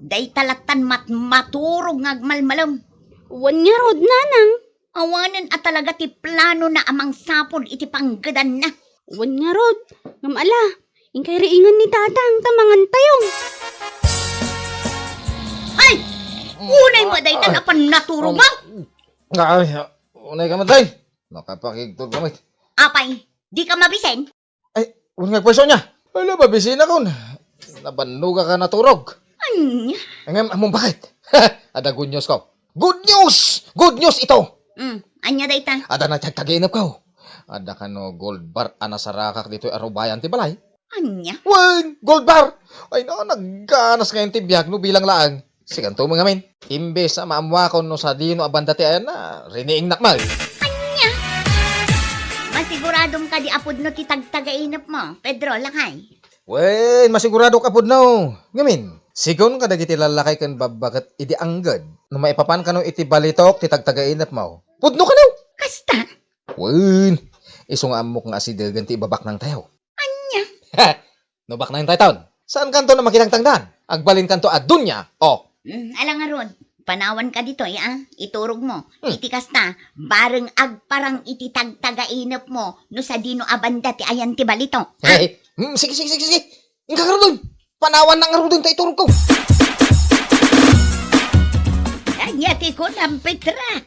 Dayta lattan mat-, maturog nga agmalmalem. Wen ngarud, nanang. Awanen a talaga ti planona a mangsapul iti panggedanna. Wen ngarud, ngem ala, inkay riingen ni tatang ta mangantayo. Ay! Unay mo dayta napan naturugaw? Ay, unay ka matay. Makapakigtod kami. Apay, di ka mabisen? Ay, wen nga agpayso nia. Ala, mabisinakon. Nabannoga ka naturog. Ania? Ngem, ammom bakit? Adda good news ko. Good news! Good news ito! Mm, ania dayta? Adda natagtagainepko. Adda kano gold bar a nasarakak ditoy arubayan ti balay. Ania? Wen, gold bar! Ay na, nagganas ngayon ti biag no bilang laeng. Sikanto met ngamin. Imbes a maammuakon no sadino a banda ti ayanna, riniingnak met. Ania? Masiguradom kadi a pudno ti tagtagainepmo, Pedro, lakay? Wen, masiguradok a pudno. Ngamin, sigun kadagiti lallakay ken babbaket idi angged, no maipapan kano iti balitok ti tagtagainepmo, pudno kano. Kasta? Wen, isu nga ammok nga asidegen ti ibabaknangtayo. Ania? No baknangtayo ton, saankanto a makitangtangdan? Agbalinkanto a dunia. Oh. Mm, ala ngarud, panawanka ditoy, a? Iturogmo. Hmm. Iti kasta, bareng agparang iti tagtagainepmo no sadino a banda ti ayan ti balitok. Hey, hmm, sige, sige, sige, sige. Inka ngaruden. Panawannak ngaruden ta iturogko. Ania ti kunam, Petra?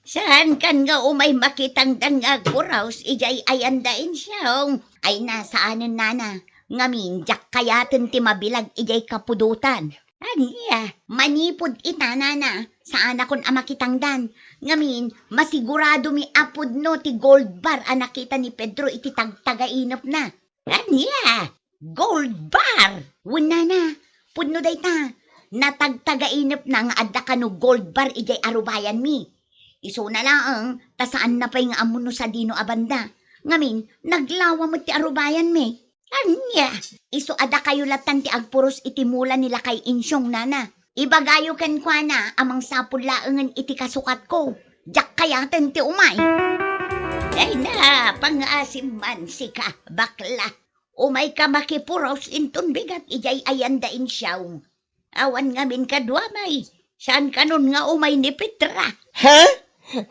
Saankan nga umay makitangdan nga agpuraos idiay ayanda insyong? Ay na, saanen, nana. Ngamin, diak kayaten ti mabilag idiay kapudotan. Ania, manipud ita, nana, saanakon a makitangdan. Ngamin, masiguradomi a pudno ti gold bar a nakita ni Pedro iti tagtagainepna. Ania? Gold bar! Wen, nana, pudno dayta. Natagtagainepna nga adda kano gold bar idiay arubayanmi. Isuna laeng, ta saanna pay nga ammo no sadino a banda. Ngamin, naglawa met ti arubayanmi. Ania? Isu a dakayo lattan ti agpuros iti mula ni Lakay Insyong, nana. Ibagayo kenkuana a mangsapul laengen iti kasukatko. Diak kayaten ti umay. Ay na, pangaasim man sika, bakla. Umayka makipuros inton bigat idiay ayanda insyong. Awan ngamin kaduamay. Saan kanon nga umay ni Petra? Ha?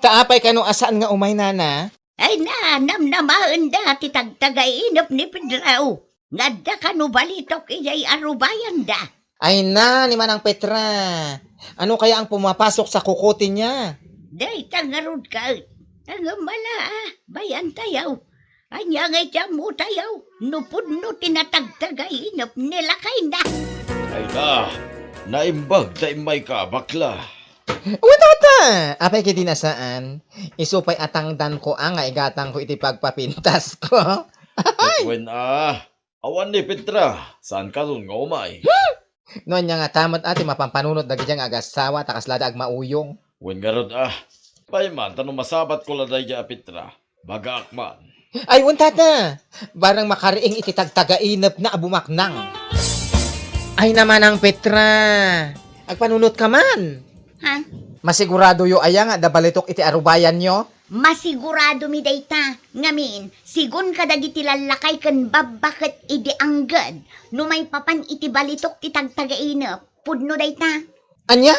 Ta apay kano a saan nga umay, nana? Ay na, namnamaenda ti tagtagainep ni Pedro. Nga adda kano balitok idiay arubayanda. Ay na, ni Manang Petra. Ano kaya ang pumapasok sa kukote niya? Dayta ngarud ket. Ngem ala, bayantayo. Ania nga iti ammotayo no pudno ti natagtagainep ni lakayna? Ay na, naimbag ta immayka, bakla. Wen, tata! Apay ketdi a saan? Isu pay a tangdanko a nga igatangko iti pagpapintasko. Wen a, awan ni Petra, saan kanon nga umay? No ania ngata met a ti mapampanunot dagiti nga agasawa ta kaslada agmauyong. Wen ngarud a, pay man ta no masabatko la daydiay a Petra, bagaak man. Ay, wen, tata! Barang makariing iti tagtagainepna a bumaknang. Ay na, Manang Petra! Agpanunotka man! Ha? Masiguradoyo aya nga adda balitok iti arubayanyo? Masiguradomi dayta. Ngamin, sigun kadagiti lallakay ken babbaket idi angged, no maipapan iti balitok ti tagtagainep, pudno dayta. Ania?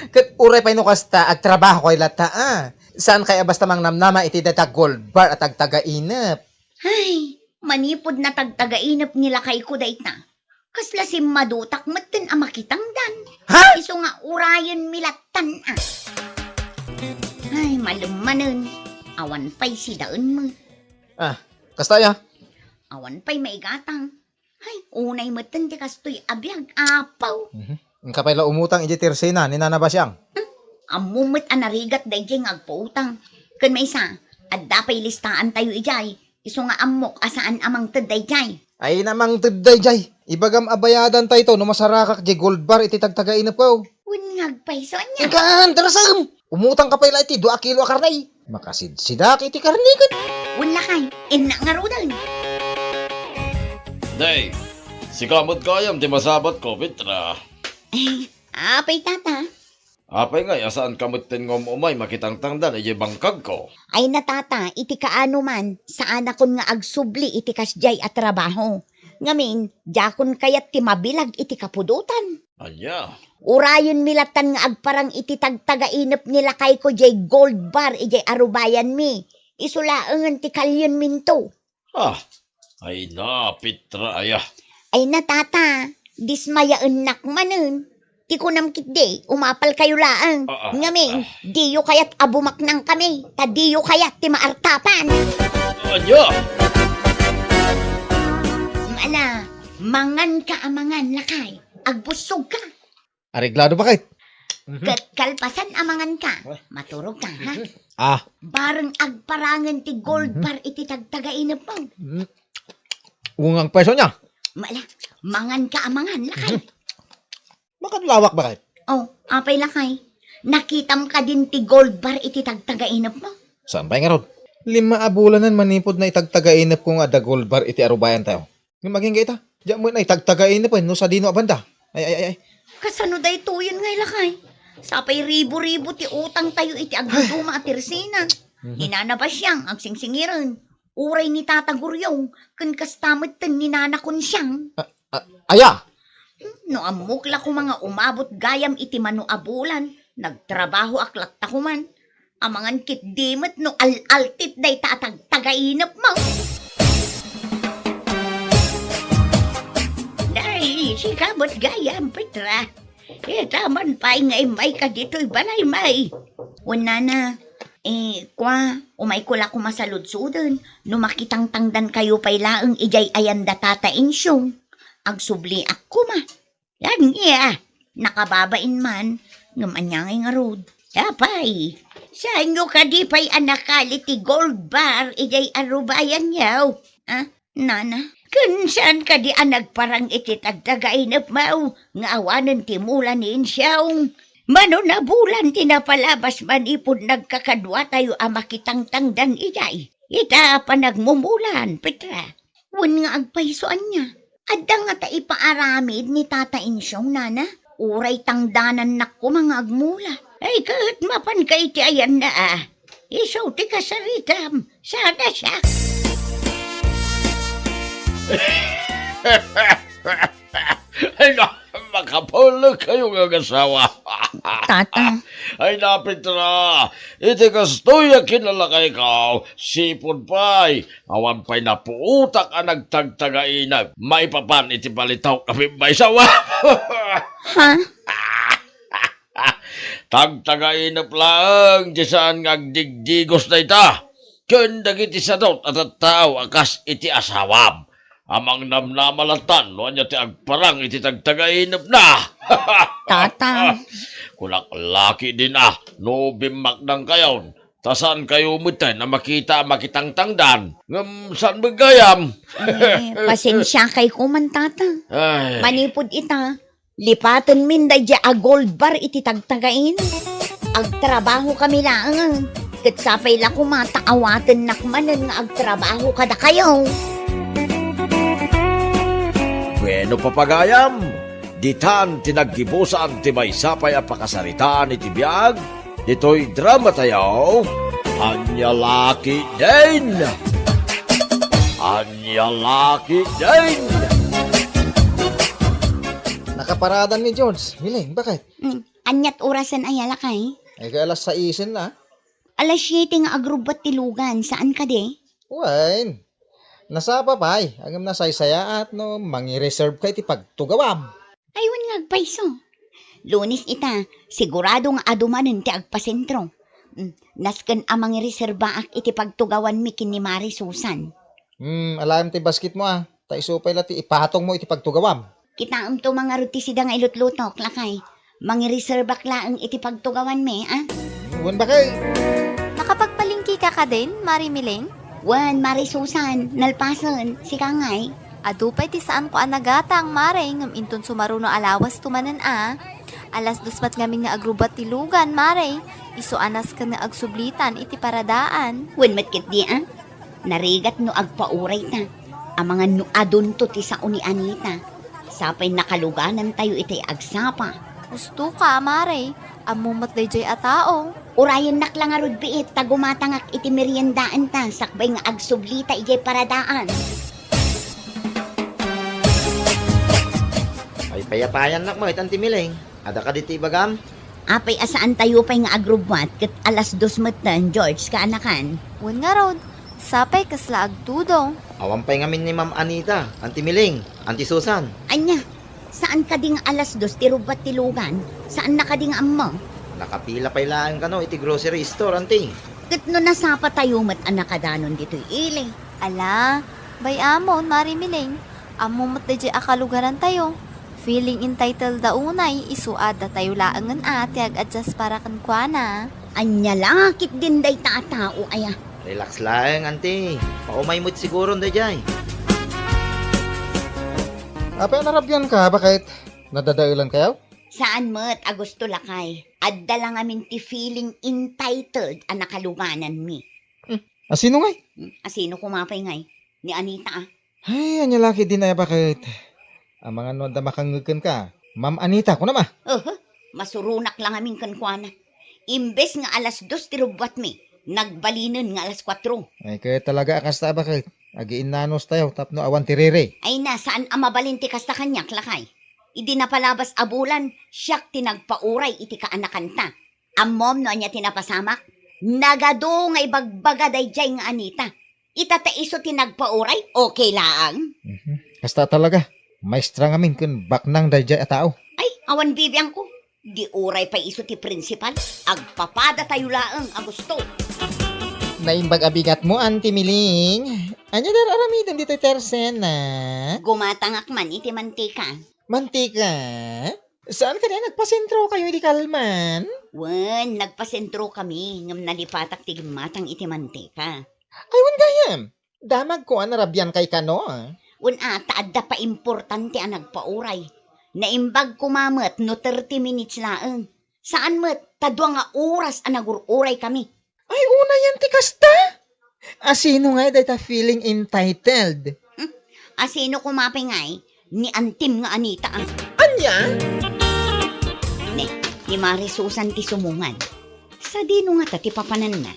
Ket uray pay no kasta, agtrabahokayo latta a. Saankay a basta mangnamnama iti dayta gold bar a tagtagainep. Ay, manipud natagtagainep ni lakayko dayta, kasla simmadutak metten a makitangdan. Ha? Isu nga urayenmi lattan a. Ay, malem manen. Awan pay sidaenmi. Ah, kasta aya? Awan pay maigatang. Ay, unay metten ti kastoy a biag, apaw. Mhm. Inka pay la umutang idiay tirsina ni Nana Basiang. Hmm? Ammom met a narigat daydiay nga agpautang. Ken maysa, adda pay listaantayo idiay. Isu nga ammok a saan a mangted daydiay. Ay, na mangted daydiay. Ibagam a bayadantayto no masarakak diay gold bar iti tagtagainepko. Wen nga agpayso ania? Inkan, darasem! Umutang ka pay la iti dua a kilo a karne. Makasidsidak iti karne ket. Wen lakay, innak ngaruden. Day, sika met gayam ti masabatko, Petra. Eh, apay, tata? Apay ngay a saanka metten nga um-umay makitangtangdan idiay bangkagko? Ay na, tata, iti kaano man, saanakon nga agsubli iti kasdiay a trabaho. Ngamin, diakon kayat ti mabilag iti kapudotan. Ania? Urayenmi lattan nga agparang iti tagtagainep ni lakayko diay gold bar idiay arubayanmi. Isu laengen ti kalienminto. Ah, ay na, Petra aya. Ay na, tata, dismayaennak manen. Ti kunam ketdi, umapalkayo laeng. Ah, ah, ngamin, ah, diyo kayat a bumaknangkami, ta diyo kayat ti maartapan. Ania? Ala, manganka a mangan, lakay. Agbussogka. Areglado, bakit? Mhm. Ket kalpasan a manganka, maturogka, ha? Ah. Bareng agparangen ti gold bar iti tagtagainepmo. Mm. Ungang peso niya. Mala, manganka a mangan, lakay. Mhm. Makadlawak, bakit? Oh, apay, lakay? Nakitam kadin ti gold bar iti tagtagainepmo? Saan pay ngarud? Lima a bulanen manipud naitagtagainepko nga adda gold bar iti arubayantayo. Ngem agingga ita, diak met naitagtagainep no sadino a banda. Ay, ay, ay, ay. Kasano daytoyen ngay, lakay? Sapay ribo-ribo ti utangtayo iti agduduma a tirsina. Mhm. Ni Nana Basiang, agsingsingiren. Uray ni Tata Guriong, ken kasta metten ni Nana Consiang. Ah, ah, aya? Hmm, no ammok la koma nga umabot gayam iti mano a bulan, nagtrabahoak latta koman. Amangan ketdi met no al-altit dayta a tagtagainepmo. Nay, sika met gayam, Petra. Ita man pay nga immayka ditoy balay, may. Wen, nana, eh, kua, umayko la koma saludsoden no makitangtangdankayo pay laeng idiay ayan da Tata Insyong. Agsubliak koma. Ania, nakababain man, ngem ania ngay ngarud? Apay, saanyo kadi pay a nakali ti gold bar idiay arubayanyo? Ah, nana, ken saan kadi a nagparang iti tagtagainepmo nga awanen ti mula ni Insyong? Mano a bulan ti napalabas manipud nagkakaduatayo a makitangtangdan idiay? Ita a panagmumulan, Petra. Wen nga agpayso ania? Adda ngata ipaaramid ni Tata Insyong, nana? Uray tangdanannak koma nga agmula. Ay, ket mapanka iti ayanna, a. Isu ti kasaritam. Sana siak. Ay, na, makapulot kayo nga asawa. Tata. Ay, na, Petra, iti kastoy a kinalakayko, sipud pay, awan pay napuotak a nagtagtagainep. Maipapan iti balitok a pimmaysa. Ha? Tagtagainep laeng ti saan nga agdigdigos dayta. Ken dagiti sadut a tattao a kas iti asawam. Amangnamnama lattan no ania ti agparang iti tagtagainepna. Tata. Kunak lakidin a, no bimmaknangkayon, ta saankayo metten a makita a makitangtangdan. Ngem saan met gayam? Eh, pasensiakay koman, tata. Ay. Manipud ita, lipatenmin daydiay a gold bar iti tagtagainep. Agtrabahokami laeng. Ket sapay la koma ta awatennak manen nga agtrabaho kadakayo. Bueno, papagayam, ditan ti naggibusan ti maysa pay a pakasaritaan iti biag ditoy dramatayo, Ania Lakidin! Ania Lakidin! Nakaparadan ni George. Miling, bakit? Mm, aniat orasen aya, lakay? Ay, kay alas saisen la. Alas siete nga agrubbat ti lugan, saan kadi? Wen, nasapa pay, ngem nasaysayaat no mangireserve ka iti pagtugawam. Ay, wen nga agpayso. Lunes ita, sigurado nga adu manen ti agpasentro. Mm, nasken a mangireserbaak iti pagtugawanmi ken ni Mari Susan. Hmm, alaem ti basketmo, a. Ta isu pay la ti ipatongmo iti pagtugawam. Kitaemto man ngarud ti sida nga ilutlutok, lakay. Mangireservak laeng iti pagtugawanmi, a? Wen, bakay. Nakapagpalengkeka kadin, Mari Miling? Wen, Mari Susan, nalpasen, sika ngay? Adu pay ti saanko a nagatang, Mari, ngem inton sumaruno a lawasto manen a. Alas dos met ngamin nga agrubbuat ti lugan, Mari. Isu a nasken nga agsublitan iti paradaan. Wen met ketdi, a? Narigat no agpaurayta. Amangan no adunto ti sao ni Anita. Sapay nakaluganantayo itay agsapa. Husto ka, Mari. Ammom met daydiay a tao. Urayennak la ngarud biit ta gumatangak iti meriendaenta sakbay nga agsublita idiay paradaan. Ay, payapayannak met, Anti Miling. Adda kadi ti ibagam? Apay a saantayo pay nga agrubbuat ket alas dos metten, George, kaanakan? Wen ngarud, sapay kasla agtudong. Awan pay ngamin ni Ma'am Anita, Anti Miling, Anti Susan. Ania, saan kadi nga alas dos ti rubbuat ti lugan? Saanna kadi nga ammo? Nakapila pay laeng kano iti grocery store, Anti. Ket no nasapatayo met a nakadanon ditoy ili? Ala, bay-amon, Mari Miling. Ammo met daydiay a kalugarantayo. Feeling entitled da unay, isu a datayo laengen a ti ag-adjust para kenkuana. Ania la ketdin dayta a tao aya? Relax laeng, Anti. Paumay met siguron daydiay. Apay a narabianka, baket? Nadadaelankayo? Saan met a gusto, lakay. Adda la ngamin ti feeling entitled a nakalugananmi. Hmm, asino ngay? Hmm, asino koma pay ngay? Ni Anita, a. Ay, ania la ketdin aya, baket? Amangan no adda makangngeg kenka. Ma'am Anita, kunam a? Oho, masuronak la ngamin kenkuana. Imbes nga alas dos ti rubbuatmi, nagbalinen nga alas kuatro. Ay, ket talaga a kasta, baket? Agiinnanostayo tapno awan ti riri. Ay na, saan a mabalin ti kasta kaniak, lakay. Idi napalabas a bulan, siak ti nagpauray iti kaanakanta. Ammom no ania ti napasamak? Nagadu nga ibagbaga daydiay nga Anita. Ita ta isu ti nagpauray, okay laeng. Mhm. Kasta talaga. Maestra ngamin ken baknang daydiay a tao. Ay, awan bibiangko. Di uray pay isu ti prinsipal. Agpapadatayo laeng a gusto. Naimbag a bigatmo, Anti Miling. Ania ti ar-aramidem ditoy tersena? Gumatangak man iti mantika. Mantika? Saan kadi a nagpasentrokayo idi kalman? Wen, nagpasentrokami, ngem nalipatak ti gimmatang iti mantika. Ay, wen gayam. Damagko a narabiankay kano, a. Wen a, ta adda paimportante a nagpauray. Naimbag koma met no thirty minutes laeng. Saan met, ta dua nga oras a nagur-uraykami. Ay, unayan ti kasta? Asino ngay dayta feeling entitled? Hmm? Asino koma pay ngay? Ni antim nga Anita, a. Ania? Ne, ni Mari Susan ti sumungad. Sadino ngata ti papananna?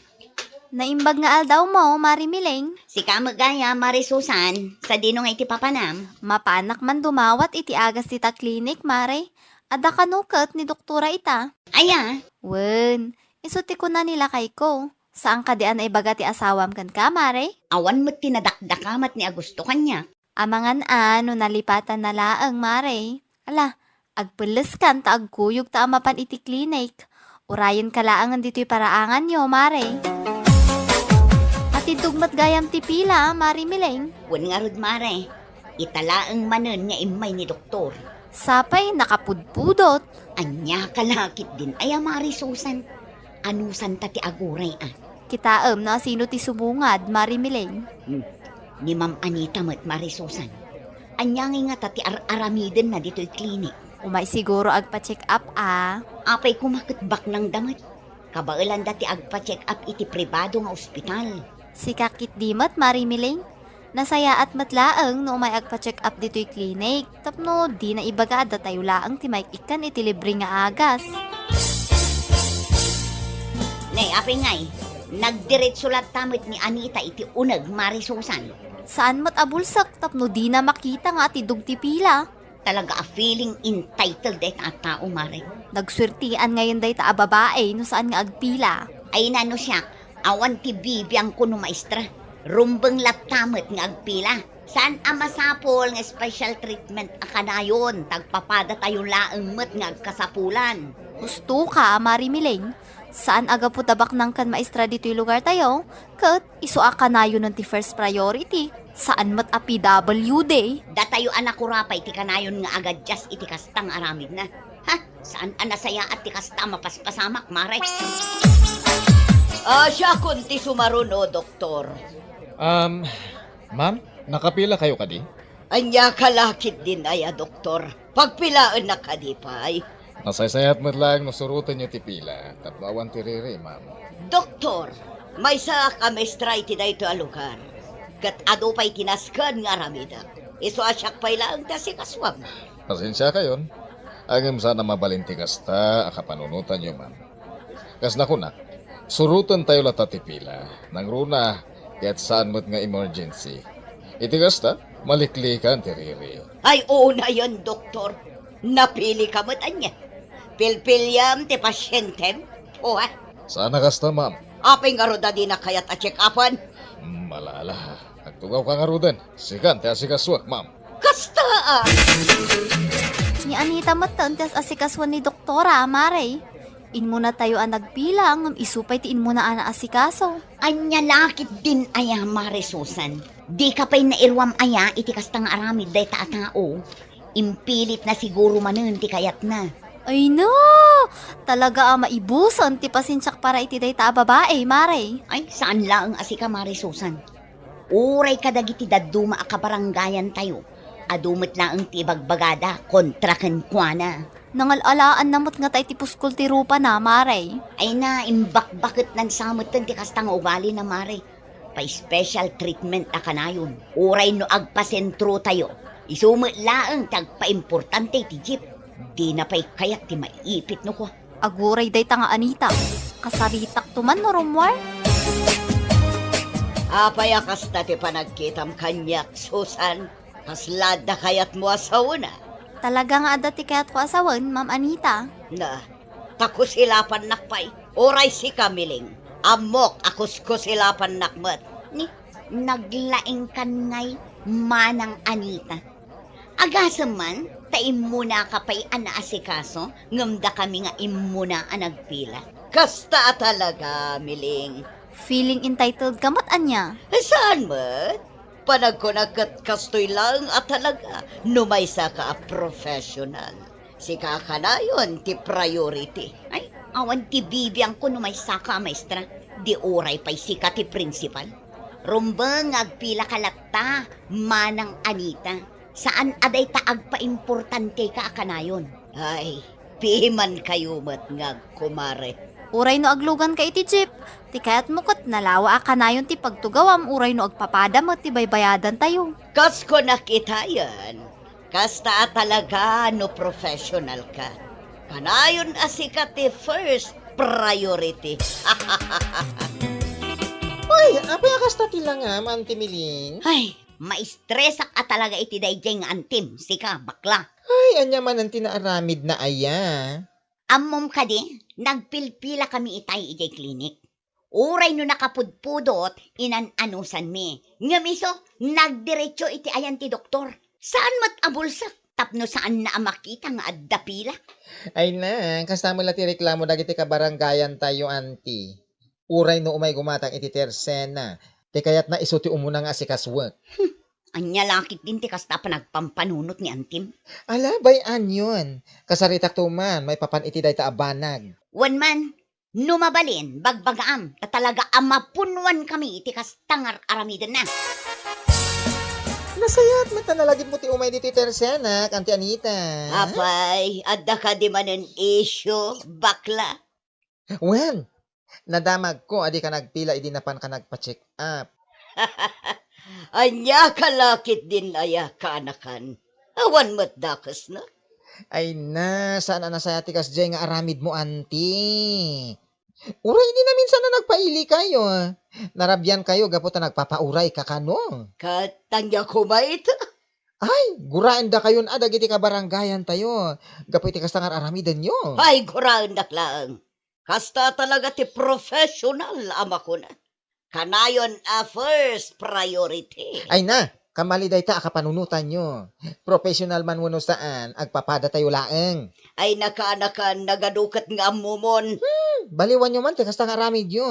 Naimbag nga aldawmo, Mari Miling. Sika met gayam, Mari Susan. Sadino nga iti papanam? Mapanak man dumawat iti agas dita klinik, Mari. Adda kano ket ni doktora ita. Aya? Wen, isu ti kuna ni lakayko. Saan kadi a naibaga ti asawam kenka, Mari? Awan met ti nadakdakamat ni Augusto kaniak. Amangan a no nalipatanna laeng, Mari. Ala, agpelleskan ta agkuyogta a mapan iti klinik. Urayenka laengen ditoy paraanganyo, Mari. Atiddog met gayam ti pila, Mari Miling. Wen ngarud, Mari. Ita laeng manen nga immay ni doktor. Sapay nakapudpudot. Ania ka la ketdin aya, Mari Susan? Anusanta ti aguray, a. Kitaem no asino ti sumungad, Mari Miling. Hmm. Ni Ma'am Anita met, Mari Susan. Ania ngay ngata ti ar-aramidenna ditoy klinik? Umay siguro agpa-check up, a. Apay koma ket baknangda met. Kabaelanda ti agpa-check up iti pribado nga ospital. Sika ketdi met, Mari Miling. Nasayaat met laeng no umay agpa-check up ditoy klinik tapno dina ibaga a datayo laeng ti maik-ikkan iti libre nga agas. Nay, apay ngay, nagdiretso latta met ni Anita iti uneg, Mari Susan. Saan met a bulsek tapno dina makita nga atiddog ti pila. Talaga a feeling entitled dayta a tao, Mari. Nagsuertian ngayen dayta a babai no saan nga agpila. Ay na no siak, awan ti bibiangko no maestra. Rumbeng latta met nga agpila. Saan a masapul nga special treatment a kanayon, ta agpapadatayo laeng met nga agkasapulan. Husto ka, Mari Miling. Saan a gapu ta baknang ken maestra ditoy lugartayo, ket isu a kanayonen ti first priority. Saan met a P W D. Datayo a nakurapay ti kanayon nga agadias iti kasta nga aramidna. Ha? Saan a nasayaat ti kasta a mapaspasamak, Mare? Ah, siakon ti sumaruno, Doktor. Um, ma'am, nakapila kayo kadi? Ania ka lakit din aya, Doktor? Pagpilaennak kadi pay? Nasaysayat met laeng no surotenyo ti pila, tapno awan ti riri, ma'am. Doktor, maysaak a maestra iti daytoy a lugar. Ket adu pay ti nasken nga aramidek. Isu a siak pay laeng ti asikasuam. Pasensiakayon, ngem saan a mabalin ti kasta a kapanunotanyo, ma'am. Kas nakunak, surotentayo latta ti pila. Nangruna, ket saan met nga emergency. Iti kasta, maliklikan ti riri. Ay, unayen, Doktor. Napili ka met ania? Pilpiliam ti pasientem? Puha. Saan a kasta, ma'am? Apay ngarud a dina kayat a check-upan? Hmm, ala, ala. Agtugawka ngaruden. Sikan ti asikasuak, ma'am. Kasta a! Ni Anita met ti as-asikasuan ni doktora, Mare. Immunatayo a nagpila, ngem isu pay ti immuna a naasikaso. Ania lakit din aya, Mare Susan? Dika pay nairuam aya iti kasta nga aramid dayta a tao? Impilitna siguro manen ti kayatna. Ay no! Talaga a maibusen ti pasensiak para iti dayta a babae, Mare. Ay, saan laeng a sika, Mare Susan. Uray kadagiti dadduma a kabarangayantayo, adu met laeng ti ibagbagada kontra kenkuana. Nangal-alaanna met ngata iti puskol ti rupana, Mare. Ay na, imbakbaketnan sa metten ti kasta nga ugalina, Mare. Pa-special treatment a kanayon. Uray no agpasentrotayo, isu met laeng ti agpaimportante iti jeep. Dina pay kayat ti maipit no kua. Aguray dayta nga Anita. Kasaritakto man no rummuar. Apay a kasta ti panagkitam kaniak, Susan? Kasla adda kayatmo a sawena? Talaga nga adda ti kayatko a sawen, Ma'am Anita. Na, ta kusilapannak pay. Uray sika, Miling. Ammok a kuskusilapannak met. Ni, naglaingkan ngay, Manang Anita. Agasem man, ta immunaka pay a naasikaso, ngem dakami nga immuna a nagpila. Kasta a talaga, Miling. Feeling entitled ka met ania? Eh, saan met? Panagkunak ket kastoy laeng a talaga no maysaka a professional. Sika kanayon ti priority. Ay, awan ti bibiangko no maysaka a maestra. Di uray pay sika ti principal. Rumbeng nga agpilaka latta, Manang Anita. Saan a dayta agpaimportanteka a kanayon. Ay, pimankayo met nga agkumare. Uray no agluganka iti jeep, ti kayatmo ket nalawa a kanayon ti pagtugawam uray no agpapada met ti baybayadantayo. Kas kunak itayen, kasta a talaga no professional ka. Kanayon a sika ti first priority. Uy, apay a kasta ti langam, Auntie Miling? Ay, maistresak a talaga iti daydiay nga antim, sika, bakla. Ay, ania manen ti naaramidna aya? Ammom kadi, nagpilpila kami itay idiay klinik. Uray no nakapudpudot, inan-anusanmi. Ngem isu, nagdiretso iti ayan ti doktor. Saan met a bulsek, tapno saanna a makita nga adda pila. Ay na, kasta met la ti reklamo dagiti kabarangayantayo, Auntie. Uray no umay gumatang iti tersena, ti kayatna isu ti umuna nga asikasuek. Hmm, ania lakit din ti kasta a panagpampanunot ni antim? Ala, bay-anyon. Kasaritakto man maipapan iti dayta a banag. Wen man, no mabalin, bagbagaam, ta talaga a mapunnoan kami iti kasta nga ar-aramidenna. Nasayaat met a nalagipmo ti umay ditoy tersenak, Auntie Anita. Apay, adda kadi manen issue, bakla? Wen, nadamagko a dika nagpila idi napanka nagpa-check up. Ania ka lakit din aya kaanakan? Awan met dakesna? Ay na, saan a nasayaat ti kasdiay nga aramidmo, Auntie. Uray idi naminsan a nagpailikayo, narabiankayo gapu ta nagpapaurayka kano. Ket ania koma ita? Ay, guraendakayon a dagiti kabarangayantayo gapu iti kasta nga ar-aramidenyo. Ay, guraendak laeng. Kasta talaga ti professional a makuna. Kanayon a first priority. Ay na, kamali dayta a kapanunotanyo. Professional man wenno saan, agpapadatayo laeng. Ay, nakaanakan, nagadu ket nga ammomon. Hmm, baliwanyo man ti kasta nga aramidyo.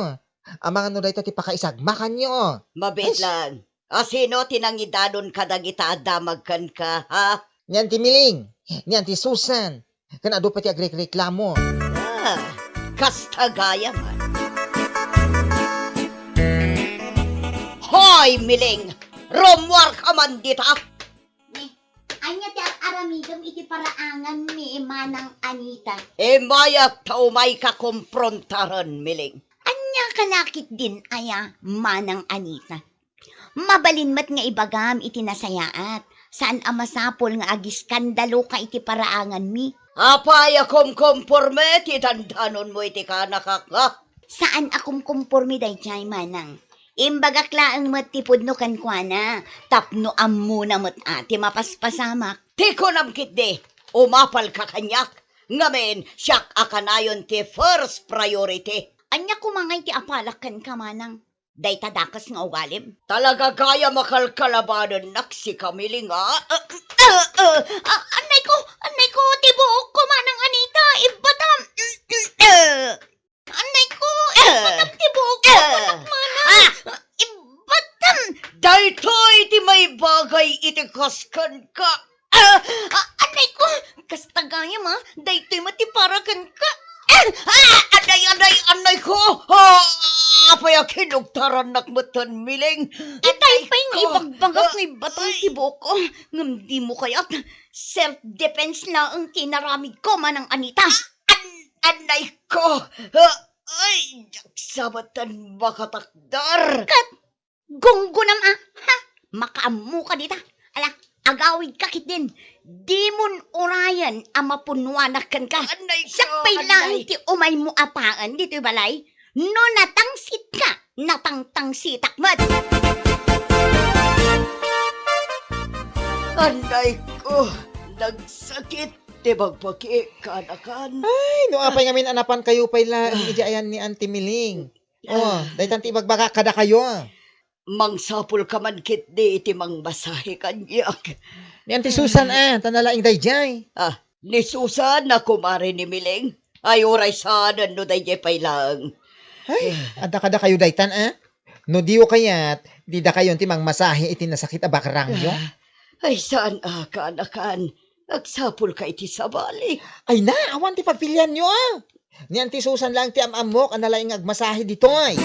Amangan no dayta ti pakaisagmakanyo. Mabiit Ay, laeng. A sino ti nangidanon kadagita a damag kenka, ha? Ni Auntie Miling, ni Auntie Susan, ken adu pay ti agrikreklamo. Ah, kasta gayam. Hoy, Miling! Rummuarka man dita! Ni, ania ti ar-aramidem iti paraanganmi, Manang Anita? Immayak ta umayka komprontaran, Miling. Ania ka lakit din aya, Manang Anita? Mabalin met nga ibagam iti nasayaat. Saan a masapul nga agiskandaloka iti paraanganmi. Apay a kumkomporme ti dandanonmo iti kanakak, ha? Saan a kumkomporme daydiay, Manang. Imbagak laeng met ti pudno kenkuana, tapno ammona met a ti mapaspasamak. Ti kunam ketdi, umapalka kaniak, ngamin siak a kanayon ti first priority. Ania koma ngay ti apalak kenka, Manang? Dayta dakes nga ugalim? Talaga gayam a kalkalabanennak, sika, Miling, a? Ah, ah, ah, ah, annay ko, annay ko, ti buokko, Manang Anita, ibbatam. Annay ko, ibbatam ti buokko, Manang. Ah! Ibbatam. Daytoy ti maibagay iti kas kenka. Ah, ah, annay ko, kasta gayam, a, daytoy met ti para kenka. Ah, ah, anay, anay, annay ko. Ah, apay a kinugtarannak metten, Miling. Itay pay nga ibagbagak nga ibbatam ti buokko. Ngem dimo kayat. Self-defense laeng ti inaramidko, Manang Anita. An-, annay ko. Ah, ay, diak sa metten makatakder. Ket Gunggonam a, ha? Makaammoka dita. Ala, agawidka ketdin. Dimon urayen a mapunnoanak kenka. Annay ko, siak pay laeng ti umaymo a paen ditoy balay. No natangsitka, natangtangsitak met. Annay ko, nagsakit ti bagbagi, kaanakan. Ay, no apay ngamin a napankayo pay laeng idiay ni Auntie Miling. Oh, daytan ti ibagbagak kadakayo. Mangsapulka man ketdi iti mangmasahe kaniak. Ni Auntie Susan, a, ta nalaing daydiay. Ah, ni Susan a kumare ni Miling. Ay, uray saanen no daydiay pay laeng. Ay, adda kadakayo daytan, a? No diyo kayat, didakayon ti mangmasahe iti nasakit a bakrangyo. Ah, ay, saan a, kaanakan. Agsapulka iti sabali. Ay na, awan ti pagpilianyo, a. Ni Auntie Susan laeng ti am-ammok a nalaing nga agmasahe ditoy.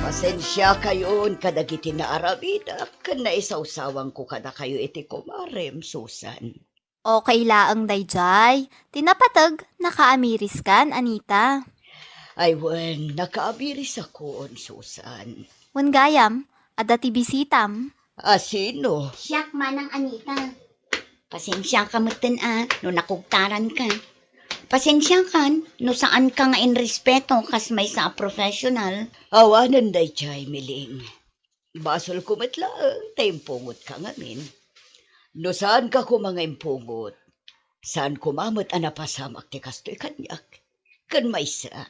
Pasensiakayon kadagiti naaramidak ken naisawsawangko kadakayo iti kumarem, Susan. Okay laeng daydiay. Ti napateg, nakaamiriskan, Anita? Ay wen, nakaamirisakon, Susan. Wen gayam, adda ti bisitam. A sino? Siak, Manang Anita. Pasensiaka metten a no nakugtaranka. Pasensiakan no saanka nga inrespeto kas maysa a professional. Awanen daydiay, Miling. Basolko met laeng ta impungotka ngamin. No saanka koma nga impungot, saan koma met a napasamak ti kastoy kaniak. Ken maysa,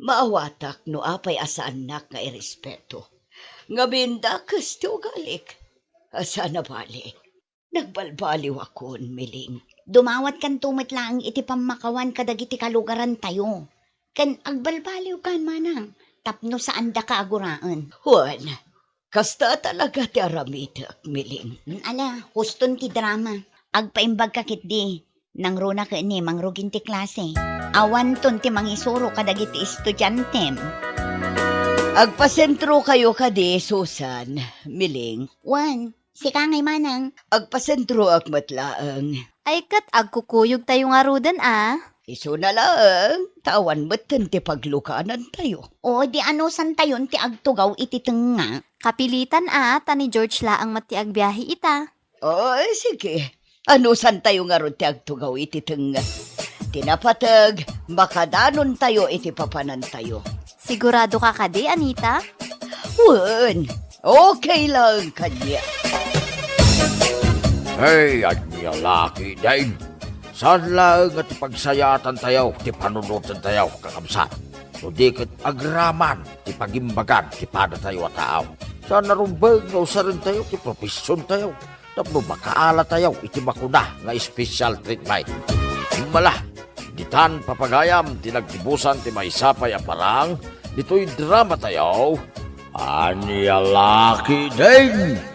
maawatak no apay a saannak nga irespeto. Ngamin dakes ti ugalik. A, saan a bale. Nagbalbaliwakon, Miling. Dumawatkanto met laeng iti pammakawan kadagiti kalugarantayo. Ken agbalbaliwkan, Manang, tapno saandaka a guraen. Wen, kasta talaga ti aramidek, Miling. Ala, huston ti drama. Agpaimbagka ketdi. Nangruna ket ni mangrugin ti klase. Awanton ti mangisuro kadagiti estudiantem. Agpasentrokayo kadi, Susan, Miling. Wen, sika ngay, Manang. Agpasentroak met laeng. Ay, ket agkukuyogtayo ngaruden a. Isuna laeng, ta awan metten ti paglukanantayo. O, di anusantayon ti agtugaw iti tengnga. Kapilitan a, ta ni George laeng met ti agbiahe ita. Oy, sige. Anusantayo ngarud ti agtugaw iti tengnga. Ti napateg, makadanontayo iti papanantayo. Siguradoka kadi, Anita? Wen, okay laeng kaniak. Hey, ania la ketdin? Saan laeng nga ti pagsayaatantayo ti panunotentayo, kakabsat. No di ket agraman ti pagimbagan ti padatayo a tao. Saan a rumbeng nga usarentayo ti profesiontayo tapno makaalatayo iti makuna nga special treatment. Mala, ditan, papagayam, ti nagtibusan ti maysa pay a parang ditoy dramatayo, Ania la ketdin?